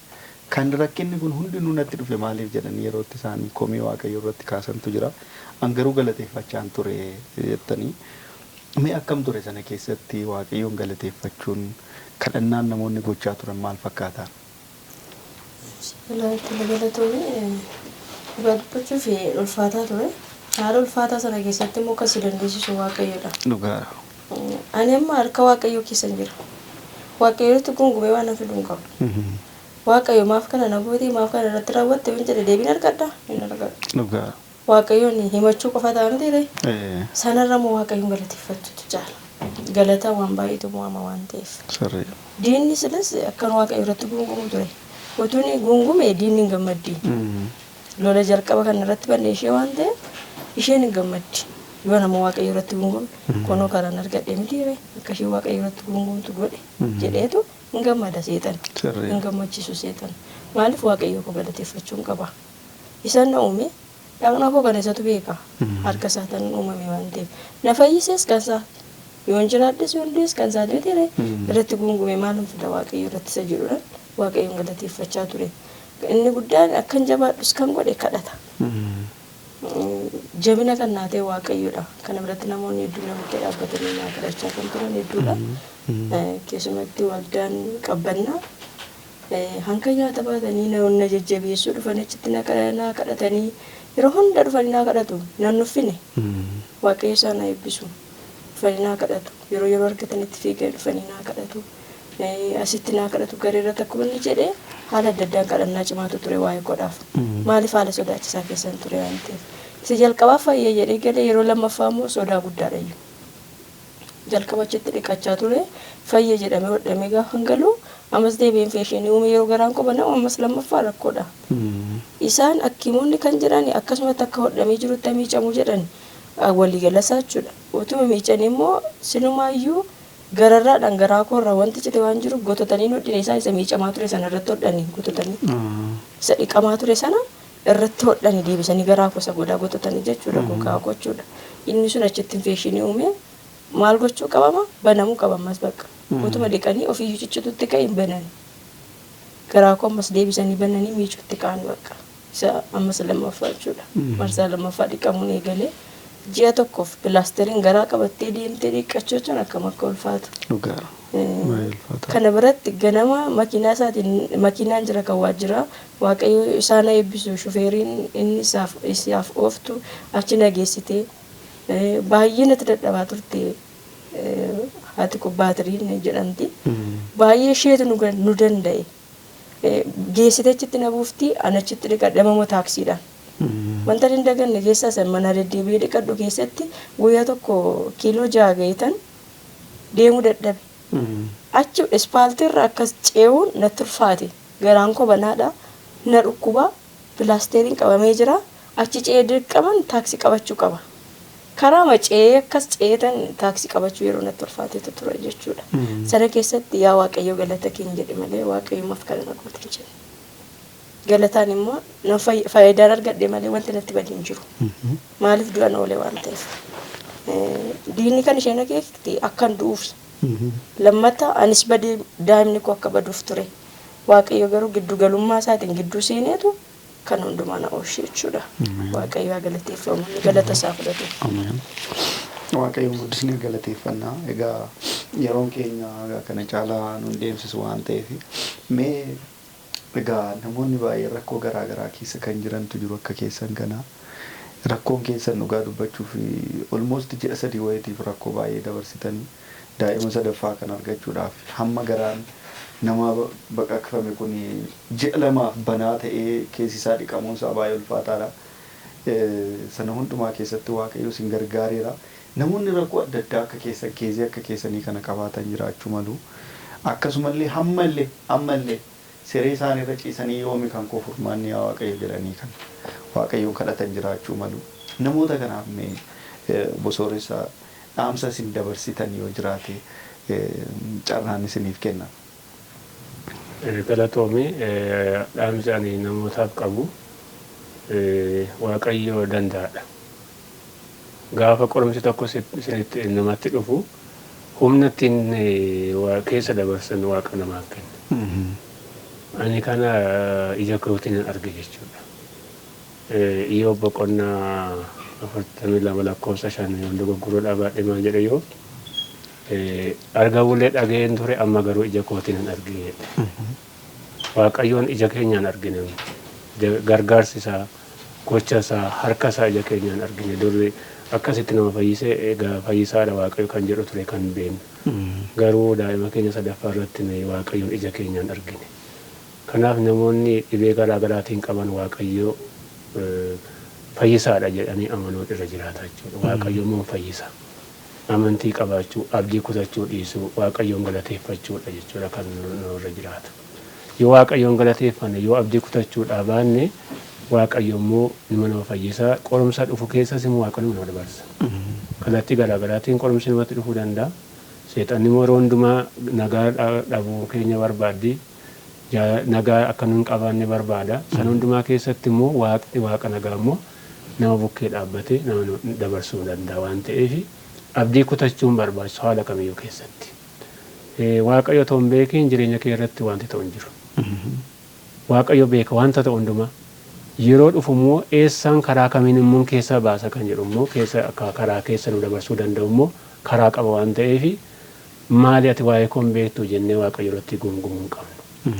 kan rakkinni kun hundinuu natti dhufe maaliif jedhanii yerootti isaanii komii Waaqayyo irratti kaasantu jira. An garuu galateeffachaan ture jettanii. Mee akkam ture sana keessatti Waaqayyoon galateeffachuun, kadhannaan namoonni gochaa turan maal fakkaata? Galatoomii, dhugaa dubbachuuf ulfaataa ture. Haala ulfaataa sana keessatti immoo kan si dandeessisu Waaqayyoodha. Dhugaadha. Ani amma harka Waaqayyoo keessan jira. Waaqayyootti gungumee waan na fidu hin qabu. Waaqayyo maaf kana na gootee, maaf kana irratti raawwatte yoon jedhe deebiin argadha? Hin argadhu. Dhugaadha. Waaqayyoon himachuu qofa ta'a miti ree? Sanarra immoo Waaqayyoon galateeffachuutu caala. Galataa waan baay'eetu mo'ama waan ta'eef. Sirrii. Diinni silas akkan Waaqayyo irratti gungumu ture. Utuun gungume diinni hin gammaddi. Lola jalqaba kan irratti banne ishee waan ta'eef isheen hin gammaddi. Yoo nama Waaqayyo irratti gungume, kunoo karaan argadhe miti ree, akka isheen Waaqayyo irratti gungumtu godhe jedheetu hin gammada seexan. Sirrii. Hin gammachiisu seexan. Maaliif Waaqayyo koo galateeffachuun qaba? Isaan na uume, dhaqna koo kana isatu beeka. Harka isaatiin uumame waan ta'eef. Na fayyises kan isaati. Yoon jiraadhes yoon du'es kan isaati miti ree? Irratti gungume maalum fida Waaqayyo irratti isa jedhuudhaan Waaqayyoon galateeffachaa ture. Inni guddaan akkan jabaadhus kan godhe kadhata. Jabina kan naa ta'e Waaqayyoodha. Kana biratti namoonni hedduun na bukkee dhaabbatanii naa kadhachaa kan turan hedduudha. Keessumatti waldaan Qabbannaa hanka nyaata baatanii na jajjabeessuu dhufanii achitti naa kadhatanii, yeroo hunda dhufanii naa kadhatu. Nan nuffine. Waaqayyo isaan haa eebbisu. Dhufanii naa kadhatu. Yeroo yeroo argatanitti fiiganii dhufanii naa kadhatu. Asitti naa kadhatu, garee irratti akkuma inni jedhee haala adda addaan kadhannaa cimaatu ture waa'ee godhaaf. Maaliif haala sodaachisaa keessan ture waan ta'eef. Isa jalqabaa fayyee jedhee galee yeroo lammaffaa immoo sodaa guddaadha iyyuu. Jalqaba achitti dhiqachaa ture, fayyee jedhamee hodhamee gaafa hin galu ammas deebi'ee infection uume, yeroo garaan koo banamu ammas lammaffaa rakkoodha. Isaan hakimoonni kan jedhan akkasumatti akka hodhamee jirutti miicamu jedhan, waliigala isaa jechuudha. Utuma miicanii immoo sinumaayyuu gararraadhaan garaa koorraa wanti cite waan jiruuf gototanii hodhine, isaan isa miicamaa ture sana irratti hodhanii gototanii, isa dhiqamaa ture sana irratti hodhanii deebisanii garaa koo isa godaa gototanii jechuudha, gogaa gochuudha. Inni sun achitti infection uume, maal gochuu qabama, banamuu qaba ammas bakka. Utuma dhiqanii ofiiyyuu ciccitutti ka'e hin banan. Garaa koo ammas deebisanii bananii miicuutti ka'an bakka. Isa ammas lammaffaa jechuudha. Marsaa lammaffaa dhiqamuun eegalee ji'a tokkoof pilaasteriin garaa qabattee deemtee dhiqachuu jechuun akkam akka ulfaatu. Dhugaadha. Baay'ee ulfaata. Kana biratti ganama makiinaa isaatiin, makiinaan jira kan waajjiraa, Waaqayyo isaan haa eebbisu, shufeeriin inni isaaf ooftu achi na geessite, baay'ee natti dadhabaa turte, haati koo baatiriin jedhamti. Baay'ee isheetu nu danda'e. Geessite achitti na buufti, ana achitti dhiqadhe mamoo taaksiidhaan. Wanta hin daganne keessaa san mana deddeebi'ee dhiqadhu keessatti guyyaa tokko kiiloo 6 gaheetan deemuu dadhabe. Achi ispaaltiirra akkas ce'uun natti ulfaate. Garaan koo banaadha. Na dhukkuba. Pilaasteeriin qabamee jira. Achi ce'ee dirqaman taaksii qabachuu qaba. Karaa ce'ee akkas ce'eetan taaksii qabachuu yeroo natti ulfaatetu ture jechuudha. Sana keessatti yaa Waaqayyo galata keenya jedhe malee Waaqayyo maaf kana na goote hin jenne. Galataan immoo na faayidaan argadhe malee wanti natti bade hin jiru. Maaliif du'an oole waan ta'eef. Diinni kan isheen akeekti akkan du'uufi. Lammata anis badee daa'imni koo akka baduuf ture. Waaqayyo garuu giddu galummaa isaatiin gidduu seeneetu kan hundumaa na oolche jechuudha. Waaqayyo haa galateeffamu. Galata isaa fudhatu. Ameen. Waaqayyoon guddisnee galateeffannaa. Egaa yeroon keenya egaa kana caalaa nun deemsisu waan ta'eef mee egaa namoonni baay'een rakkoo garaa garaa keessa kan jirantu jiru akka keessan kanaa. Rakkoon keessan dhugaa dubbachuuf almost ji'a 3 wayiitiif rakkoo baay'ee dabarsitanii daa'ima sadaffaa kan argachuudhaaf hamma garaan nama baqaqfame kun ji'a 2f banaa ta'ee keessi isaa dhiqamuun isaa baay'ee ulfaataadha. Sana hundumaa keessatti Waaqayyo isin gargaareera. Namoonni rakkoo adda addaa akka keessan keezii akka keessanii kana qabaatan jiraachuu malu. Akkasumallee hammallee ammallee siree isaanii irra ciisanii yoomi kan koo furmaanni yaa Waaqayyo jedhanii kan Waaqayyoon kadhatan jiraachuu malu. Namoota kanaaf mee bosooressa dhaamsa isin dabarsitan yoo jiraate carraan isiniif kenna. Galatoomi, dhaamsi ani namootaaf qabu Waaqayyo danda'aadha. Gaafa qorumsi tokko isinitti namatti dhufu humna ittiin keessa dabarsan Waaqa namaaf kenna. Ani kana ija kootiin arge jechuudha. Iyyoob boqonnaa 42 lakkoofsa 5 yoon dogoggoruu dhabaadhe maal jedhe yoo argawullee dhaga'een ture amma garuu ija kootiin hin arge jedhe. Waaqayyoon ija keenyaan argine, gargaarsi isaa, gocha isaa, harka isaa ija keenyaan argine. Durri akkasitti nama fayyise egaa fayyisaadha Waaqayyo kan jedhu ture kan beeknu. Garuu daa'ima keenya sadaffaa irratti Waaqayyoon ija keenyaan argine. Kanaaf namoonni dhibee garaa garaatiin qaban Waaqayyo fayyisaadha jedhanii amanuun irra jiraata jechuudha. Waaqayyo immoo fayyisa. Amantii qabaachuu, abdii kutachuu dhiisuu, Waaqayyoon galateeffachuudha jechuudha kan nurra jiraatu. Yoo Waaqayyoon galateeffanne, yoo abdii kutachuudhaa baanne, Waaqayyo immoo nima nama fayyisa. Qorumsa dhufu keessas immoo Waaqayyo nama dabarsa. Kallattii garaa garaatiin qorumsi namatti dhufuu danda'a. Seexanni immoo yeroo hundumaa nagaa dhabuu keenya barbaaddi. Nagaa akka nu hin qabaanne barbaada. Sana hundumaa keessatti immoo Waaqni Waaqa nagaa immoo nama bukkee dhaabbatee nama dabarsuu danda'a waan ta'eef abdii kutachuun barbaachisu haala kamiyyuu keessatti. Waaqayyo otoo hin beekiin jireenya kee irratti wanti ta'u hin jiru. Waaqayyo beeka wanta ta'u hundumaa. Yeroo dhufu immoo eessaan karaa kamiin immoo keessa baasa kan jedhu immoo keessa akka karaa keessa nu dabarsuu danda'u immoo karaa qaba waan ta'eef maali ati waa'ee koo hin beektu jennee Waaqayyo irratti gungumuu hin qabnu.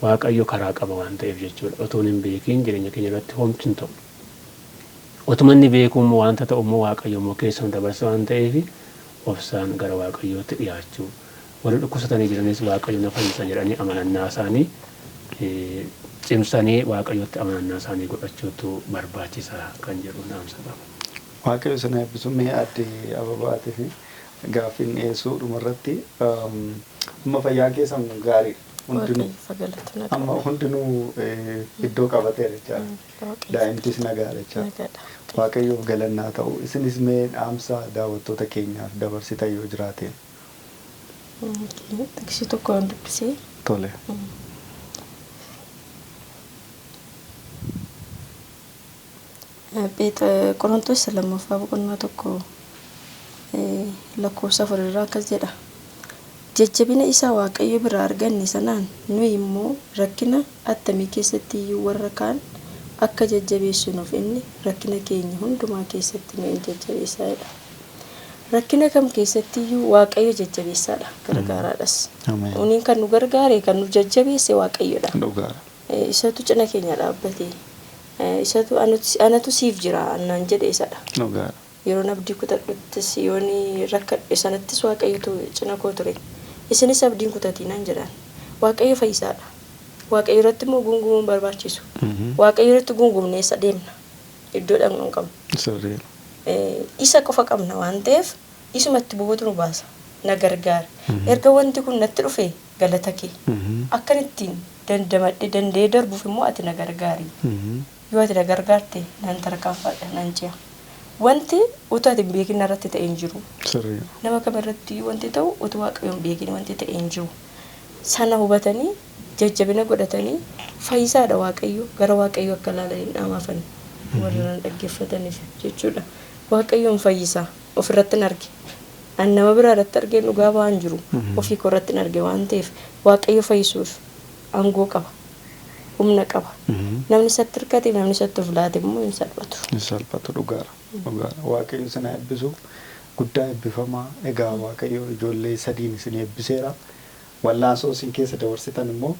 Waaqayyo karaa qaba waan ta'eef jechuudha. Otoon hin beekiin jireenya keenya irratti homtu hin ta'u. Otuma inni beekuu immoo wanta ta'u immoo Waaqayyo immoo keessa nu dabarsa waan ta'eef obsaan gara Waaqayyootti dhiyaachuu. Warri dhukkubsatanii jiranis Waaqayyo na fayyisa jedhanii amanannaa isaanii cimsanii Waaqayyotti amanannaa isaanii godhachuutu barbaachisa kan jedhu dhaamsa qaba. Waaqayyo sana eebbisu. Mee adde Ababaatee fi gaaffiin dhiyeessuu dhumarratti amma fayyaan keessan gaariidha. Hundinuu amma hundinuu iddoo qabateera jechaadha. Daa'imtis nagaadha jechaadha. Waaqayyoof galannaa ta'u. Isinis mee dhaamsa daawwattoota keenyaaf dabarsitan yoo jiraateen. Xiqsii tokko yoon dubbisee. Tole. Qorontos lammaffaa boqonnaa 1 lakkoofsa 4 irraa akkas jedha. Jajjabina isa Waaqayyo biraa arganne sanaan nuyi immoo rakkina attamii keessatti iyyuu warra kaan akka jajjabeessinuuf inni rakkina keenya hundumaa keessatti nu in jajjabeessa jedha. Rakkina kam keessatti iyyuu Waaqayyo jajjabeessaadha, gargaaraadhas. Uniin kan nu gargaare, kan nu jajjabeesse Waaqayyodha. Isatu cina keenya dhaabbate. Isatu anatu siif jira annaan jedhe isadha. Yeroon abdii kutadhuttis yoon rakkadhe sanattis Waaqayyotu cina koo ture. Isinis abdii hin kutatiinaan jedhaan. Waaqayyo fayyisaadha. Waaqayyo irratti immoo gungumuun barbaachisu. Waaqayyo irratti gungumne eessa deemna? Iddoo dhaqnu hin qabnu. Isa qofa qabna waan ta'eef isumatti bu'uutu nu baasa. Na gargaara. Erga wanti kun natti dhufe galata kee. Akkan ittiin dandamadhe danda'ee darbuuf immoo ati na gargaari. Yoo ati na gargaarte nan tarkaanfadha, nan ce'a. Wanti utuu ati hin beekin narratti ta'e hin jiru. Nama kam irratti wanti ta'u utuu Waaqayyo hin beekin wanti ta'e hin jiru. Sana hubatanii jajjabina godhatanii fayyisaadha Waaqayyo gara Waaqayyo akka ilaalaniin dhaamaafan warra nan dhaggeeffataniif jechuudha. Waaqayyoon fayyisa ofirratti hin arge. An nama biraa irratti argee dhugaa ba'aan jiru ofii koo irratti hin arge waan ta'eef Waaqayyo fayyisuuf aangoo qaba. Humna qaba. Namni isatti hirkate, namni isatti of laate immoo hin salphatu. Hin salphatu, dhugaadha. Dhugaadha. Waaqayyo isin haa eebbisu. Guddaa eebbifamaa. Egaa Waaqayyo ijoollee sadiin isin eebbiseera. Wallaansoo isin keessa dabarsitan immoo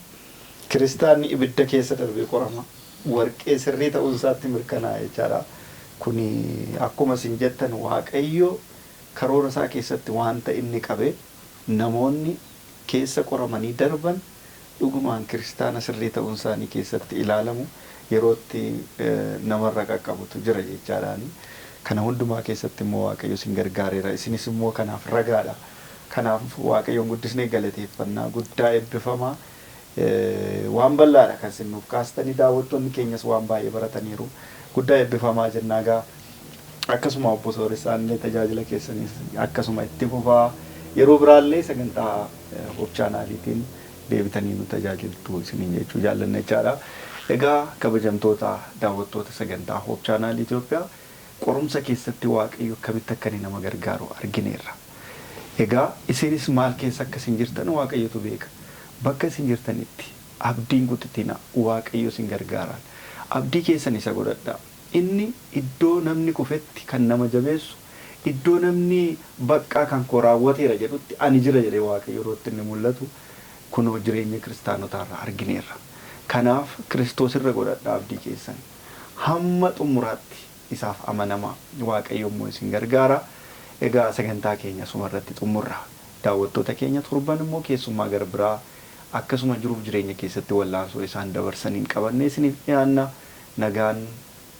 kiristaanni ibidda keessa darbee qorama. Warqee sirrii ta'uun isaatti mirkanaa'a jechaadha. Kuni akkuma isin jettan Waaqayyo karoora isaa keessatti wanta inni qabe namoonni keessa qoramanii darban dhugumaan kiristaana sirrii ta'uun isaanii keessatti ilaalamu yerootti namarra qaqqabutu jira jechaadhaani. Kana hundumaa keessatti immoo Waaqayyo isin gargaareera. Isinis immoo kanaaf ragaadha. Kanaaf Waaqayyoon guddisnee galateeffannaa, guddaa eebbifamaa. Waan bal'aadha kan isin nuuf kaastanii, daawwattoonni keenyas waan baay'ee barataniiru. Guddaa eebbifamaa jennaa gaa. Akkasuma obbo Sooressaan illee tajaajila keessanis akkasuma itti fufaa. Yeroo biraallee sagantaa Hope Channeliitiin deebitanii nu tajaajiltu isiniin jechuu jaallanna jechaadha. Egaa kabajamtoota daawwattoota sagantaa Hope Channel Itoophiyaa, qorumsa keessatti Waaqayyo akkamitti akka inni nama gargaaru argineerra. Egaa isinis maal keessa akka isin jirtan Waaqayyotu beeka. Bakka isin jirtanitti abdiin kutatina, Waaqayyo isin gargaaraan. Abdii keessan isa godhadhaa. Inni iddoo namni kufetti kan nama jabeessu, iddoo namni baqqaa kan koo raawwateera jedhutti ani jira jedhee Waaqayyo yeroo itti inni mul'atu kunoo jireenya kiristaanotaarraa argineerra. Kanaaf Kiristoos irra godhadhaa abdii keessan. Hamma xumuraatti isaaf amanamaa. Waaqayyo immoo isin gargaara. Egaa sagantaa keenya asuma irratti xumurra. Daawwattoota keenya, torban immoo keessummaa gara biraa akkasuma jiruuf jireenya keessatti wallaansoo isaan dabarsaniin qabannee isiniif dhiyaanna. Nagaan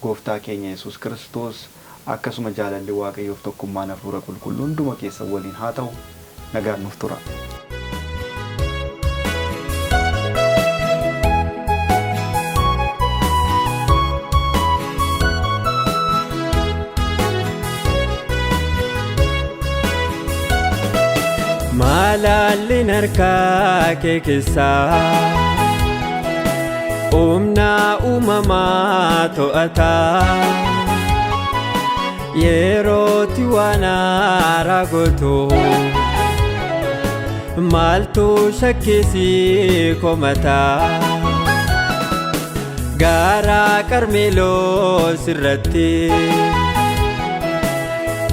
gooftaa keenya Yesuus Kiristoos akkasuma jaalalli Waaqayyoof tokkummaan hafuura qulqulluu hunduma keessan waliin haa ta'u. Nagaan nuuf tura. Maalaalli harkaa kee keessaa humna uumamaa to'ataa, yerootti waan haaraa gootu maaltu shakkisii komataa? Gaara Qarmeloos irratti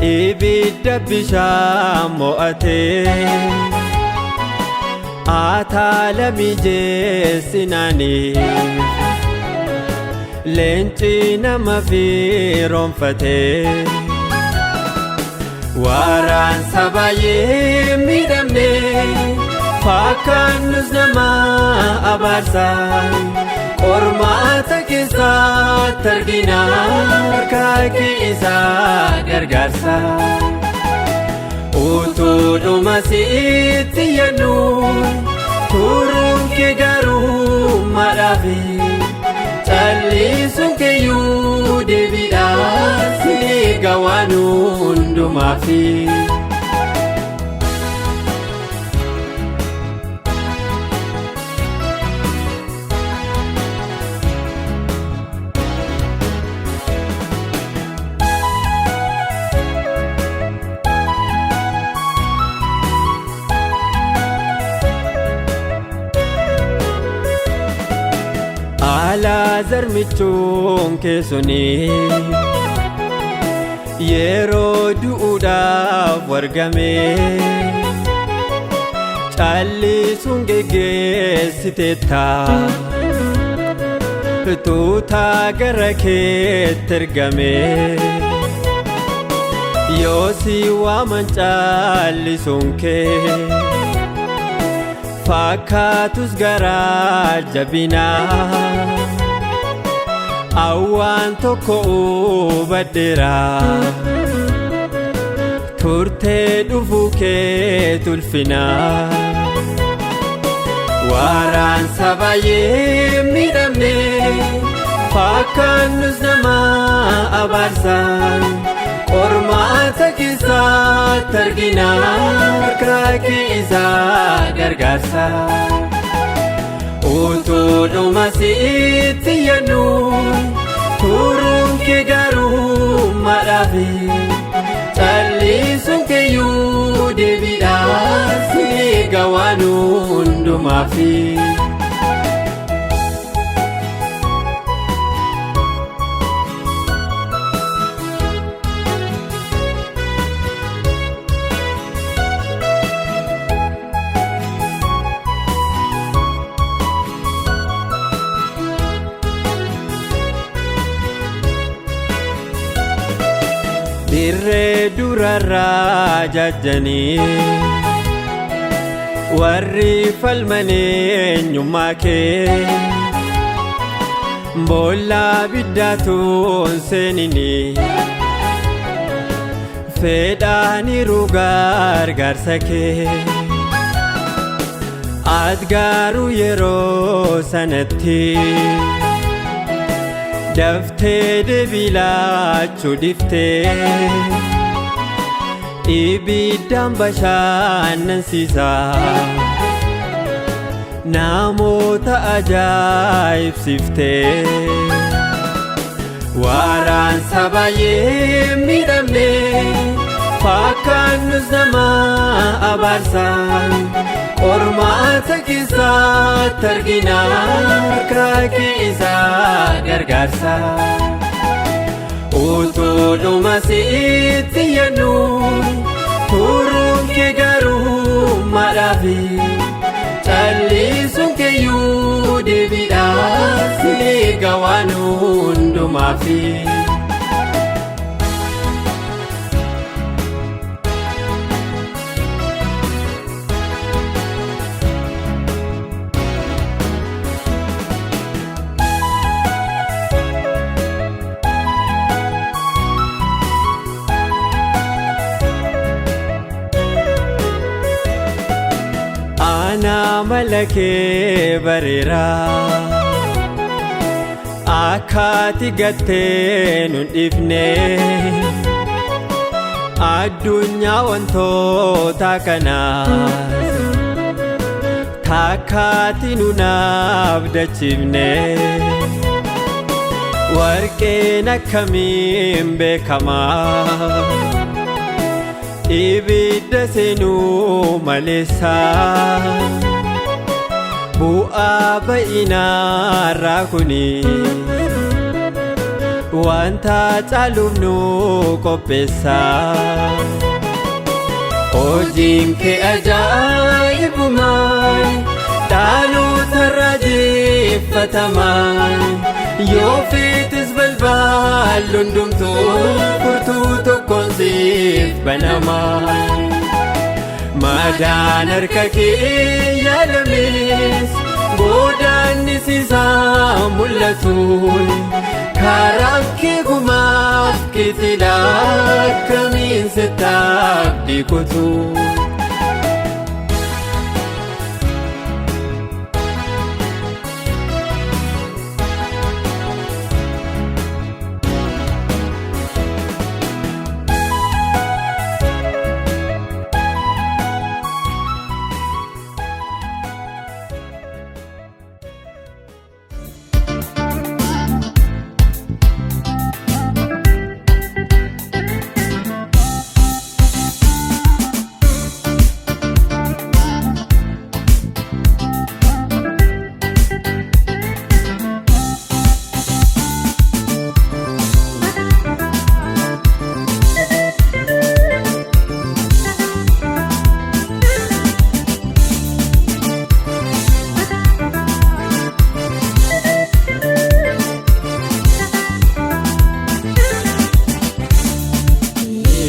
ibidda bishaan mo'atee ataala mijeessinaanii leenci nama firoonfatee waraansa baay'ee miidhamne fakkaannus nama abaarsa, qormaata keessatti argina harka kee isaa gargaarsa. Utuudhuma sitti yaadnu turuun kee garuu madhaafi callisuun keeyyuu deebiidha si eega waan hundumaafi. Alaazar michuun keessuni yeroo du'uudhaaf wargame callisuun geggeessiteetta tuutaa gara keetti ergame, yoosi waaman callisuun kee fakkaatus garaa jabinaa. Awwaan tokko hubadheera, turtee dhufuu kee tulfina. Waraansa baay'ee miidhamne fakkaannus nama abaarsa, qormaata keessatti argina harka kee isaa gargaarsa. Utuudhuma sitti yaadnu turuun kee garuu madhaafi callisuun keeyyuu hundumaafi. Dirree durarraa jajjanii warri falmanii eenyummaa kee boolla abiddaatuun seeninii fedhaaniiru gargaarsa kee ati garuu yeroo sanatti. Daftee deebii laachuu dhiftee ibiddaan bashannansiisa namoota ajaa'ibsiiftee waraansa baay'ee miidhamne fakkaannus nama abaarsa qormaata keessatti argina harka isaa gargaarsa. Utuu sitti yaadnu turuun kee garuu maadhaafi callisuun keeyyuu deebiidha si eega waan hundumaafi. Ana malakee bareera akkaati gattee nun dhiifne addunyaa wantoota kanaas takkaati nun abdachiifne warqeen akkamiin beekamaa. Ibidda seenuu maleessa bu'aa ba'inaarraa kuni wanta caaluuf nu qopheessa. Hojiin kee ajaa'ibumaan dhaloota raajeffatamaan yoo feetes balballi hundumtuu furtuu tokkoon siif banamaan. Madaan harka kee yaalames godaannisi isaa mul'atu karaan kee gumaaf keetila akkamiin sittaaf dhiikutu.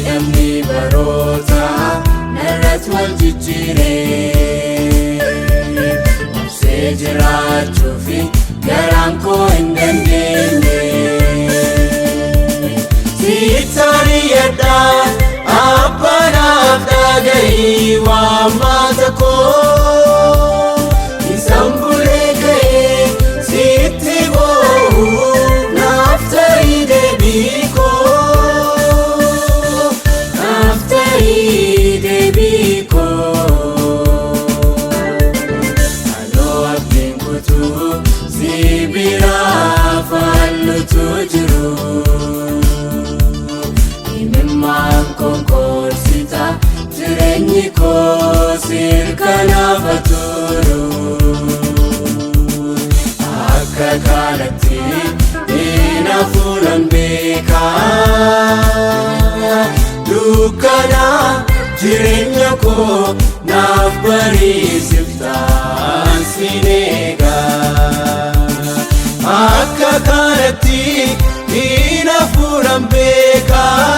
Namni baroota narratti wal jijjiiree obsee jiraachuu fi garaan koo hin dandeenye. Sitti abbanaaf dhagahii waamata koo isaan bulee ga'ee sitti boo'u naaf ta'ii deebii koo naaf ta'ii deebii koo. Halluu abdiin kutuu si biraa fallutu jiru. Imimmaan konkorsita jireenyi koo sirka nafa turu. Jireenya koo naaf bariisiftaan sin eegaa. Akka kanatti hin hafuudhaan beekaa.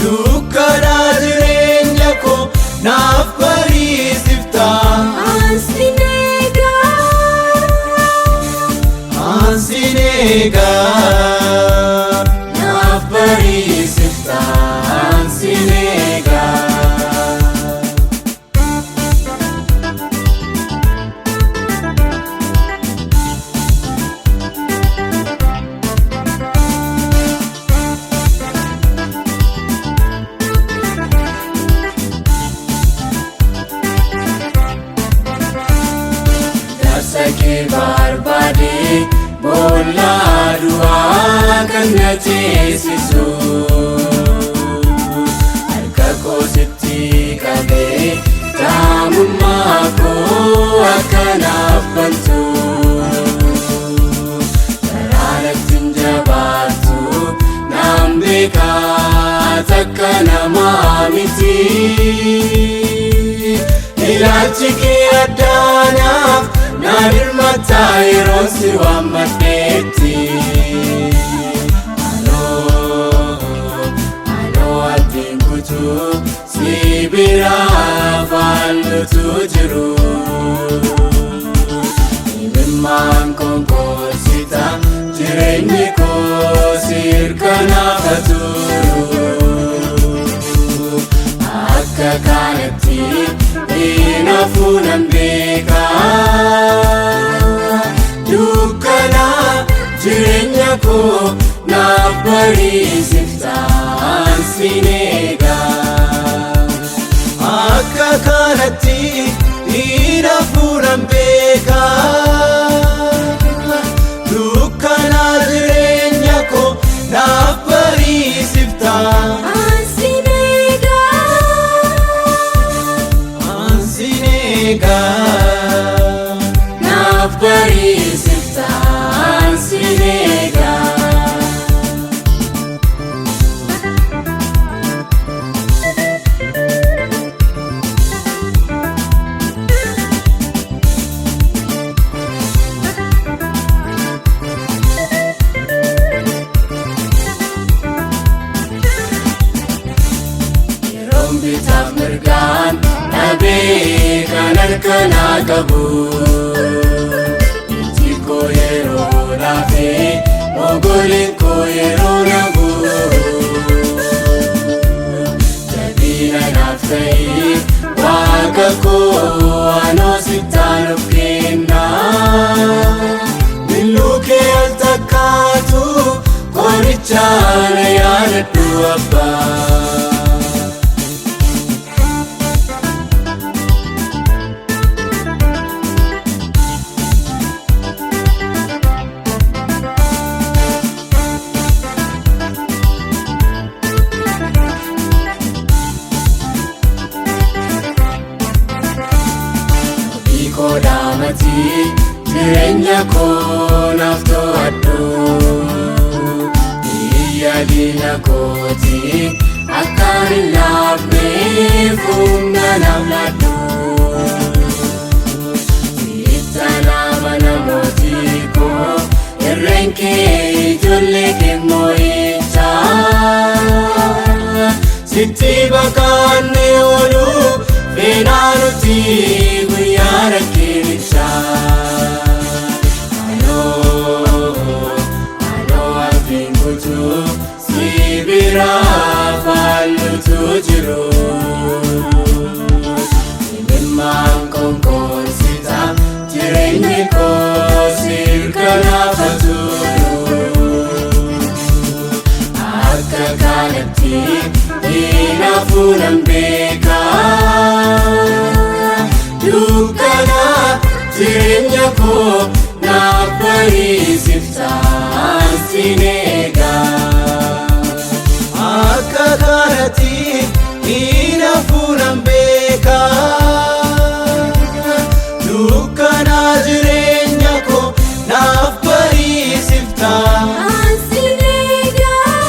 Dukkana jireenya koo naaf bariisiftaan. Ansin eegaa naaf bariisiftaan sin eegaa. Darsa kee barbaade boolla du'aa kan na ceesisu. Harka koo sitti qabee daa'imummaa koo akka naaf bantu. Karaanatti hin jabaattu naan beekaa takka namaa miti. Ilaalchi kee addaanaaf naan hirmataa yeroon si waammadheetti. Anoo anoo abdiin kutuu si biraa faallutu jiru. Imimmaan konkoonsita jireenyi koo sirka naafa turu. Akka kanatti hin hafuudhaan beekaa. Dukkana jireenya koo naaf bariisiftaan sin eegaa. Akka kanatti hin hafuudhaan beekaa. Dukkana jireenya koo naaf bariisiftaan. Ansin eegaa naaf bariisiftaan sin eegaa. Yeroon bitaaf mirgaan dhabee kan harka naa qabu. Ijji koo yeroo laafee mogoleen koo yeroo nabu. Jabina naaf ta'ee waaqa koo anoo sittaan of kennaa. Billuu kee al takkaatu qoricha na yaadadhu abbaa. Koodhaamati jireenya koo naaf to'adhu. Biyya diina kooti akkaan hin laafneef humna naaf laadhu. Sitta nama mootii koo irreen kee ijoollee kee moo'ichaa. Sitti baqaanne oolu feenaa nuti guyyaa rakkinichaa. Anoo anoo abdiin kutuu si biraa faallutu jiru. Imimmaan konkoonsita jireenyi koo sirka naafa turu. Akka kanatti hin hafuudhaan beekaa. Dukkana jireenya koo naaf bariisiftaan sin eegaa. Akka kanatti hin hafuudhaan beekaa. Dukkana jireenya koo naaf bariisiftaan. Ansin eegaa.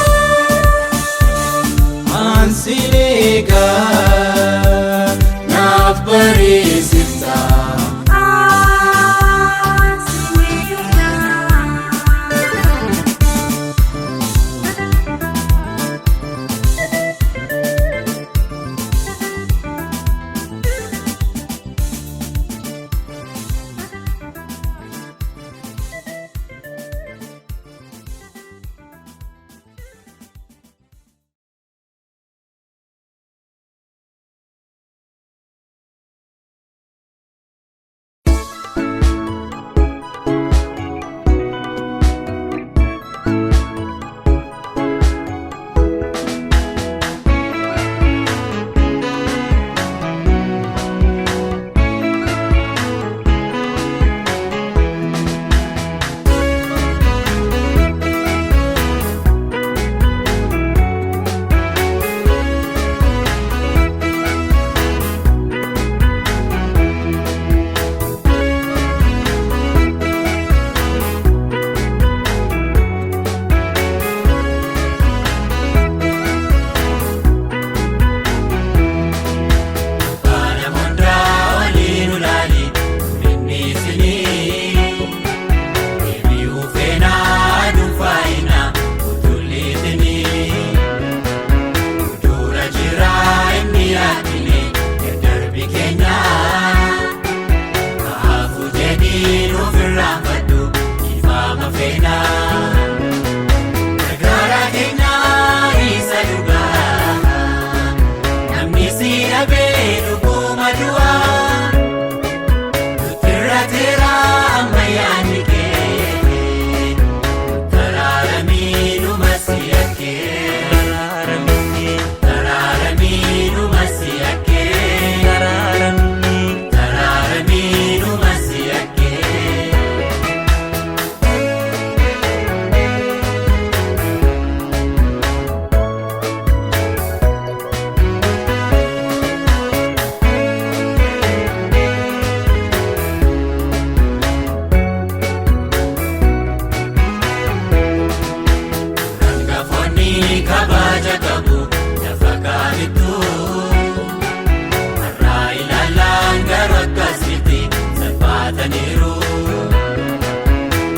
Jiraataniiru.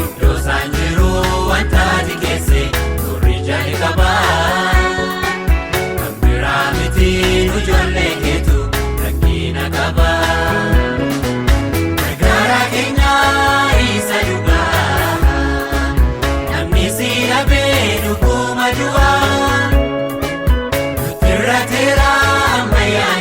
Iddoo isaan jiru wanta ati keesse turri jalqaba. Kan biraa miti ijoollee keetu rakkina qaba. Gargaaraa keenya isa dhugaa. Namni si dhabee dhuguma du'aa. Nutirra teera ammayyaa.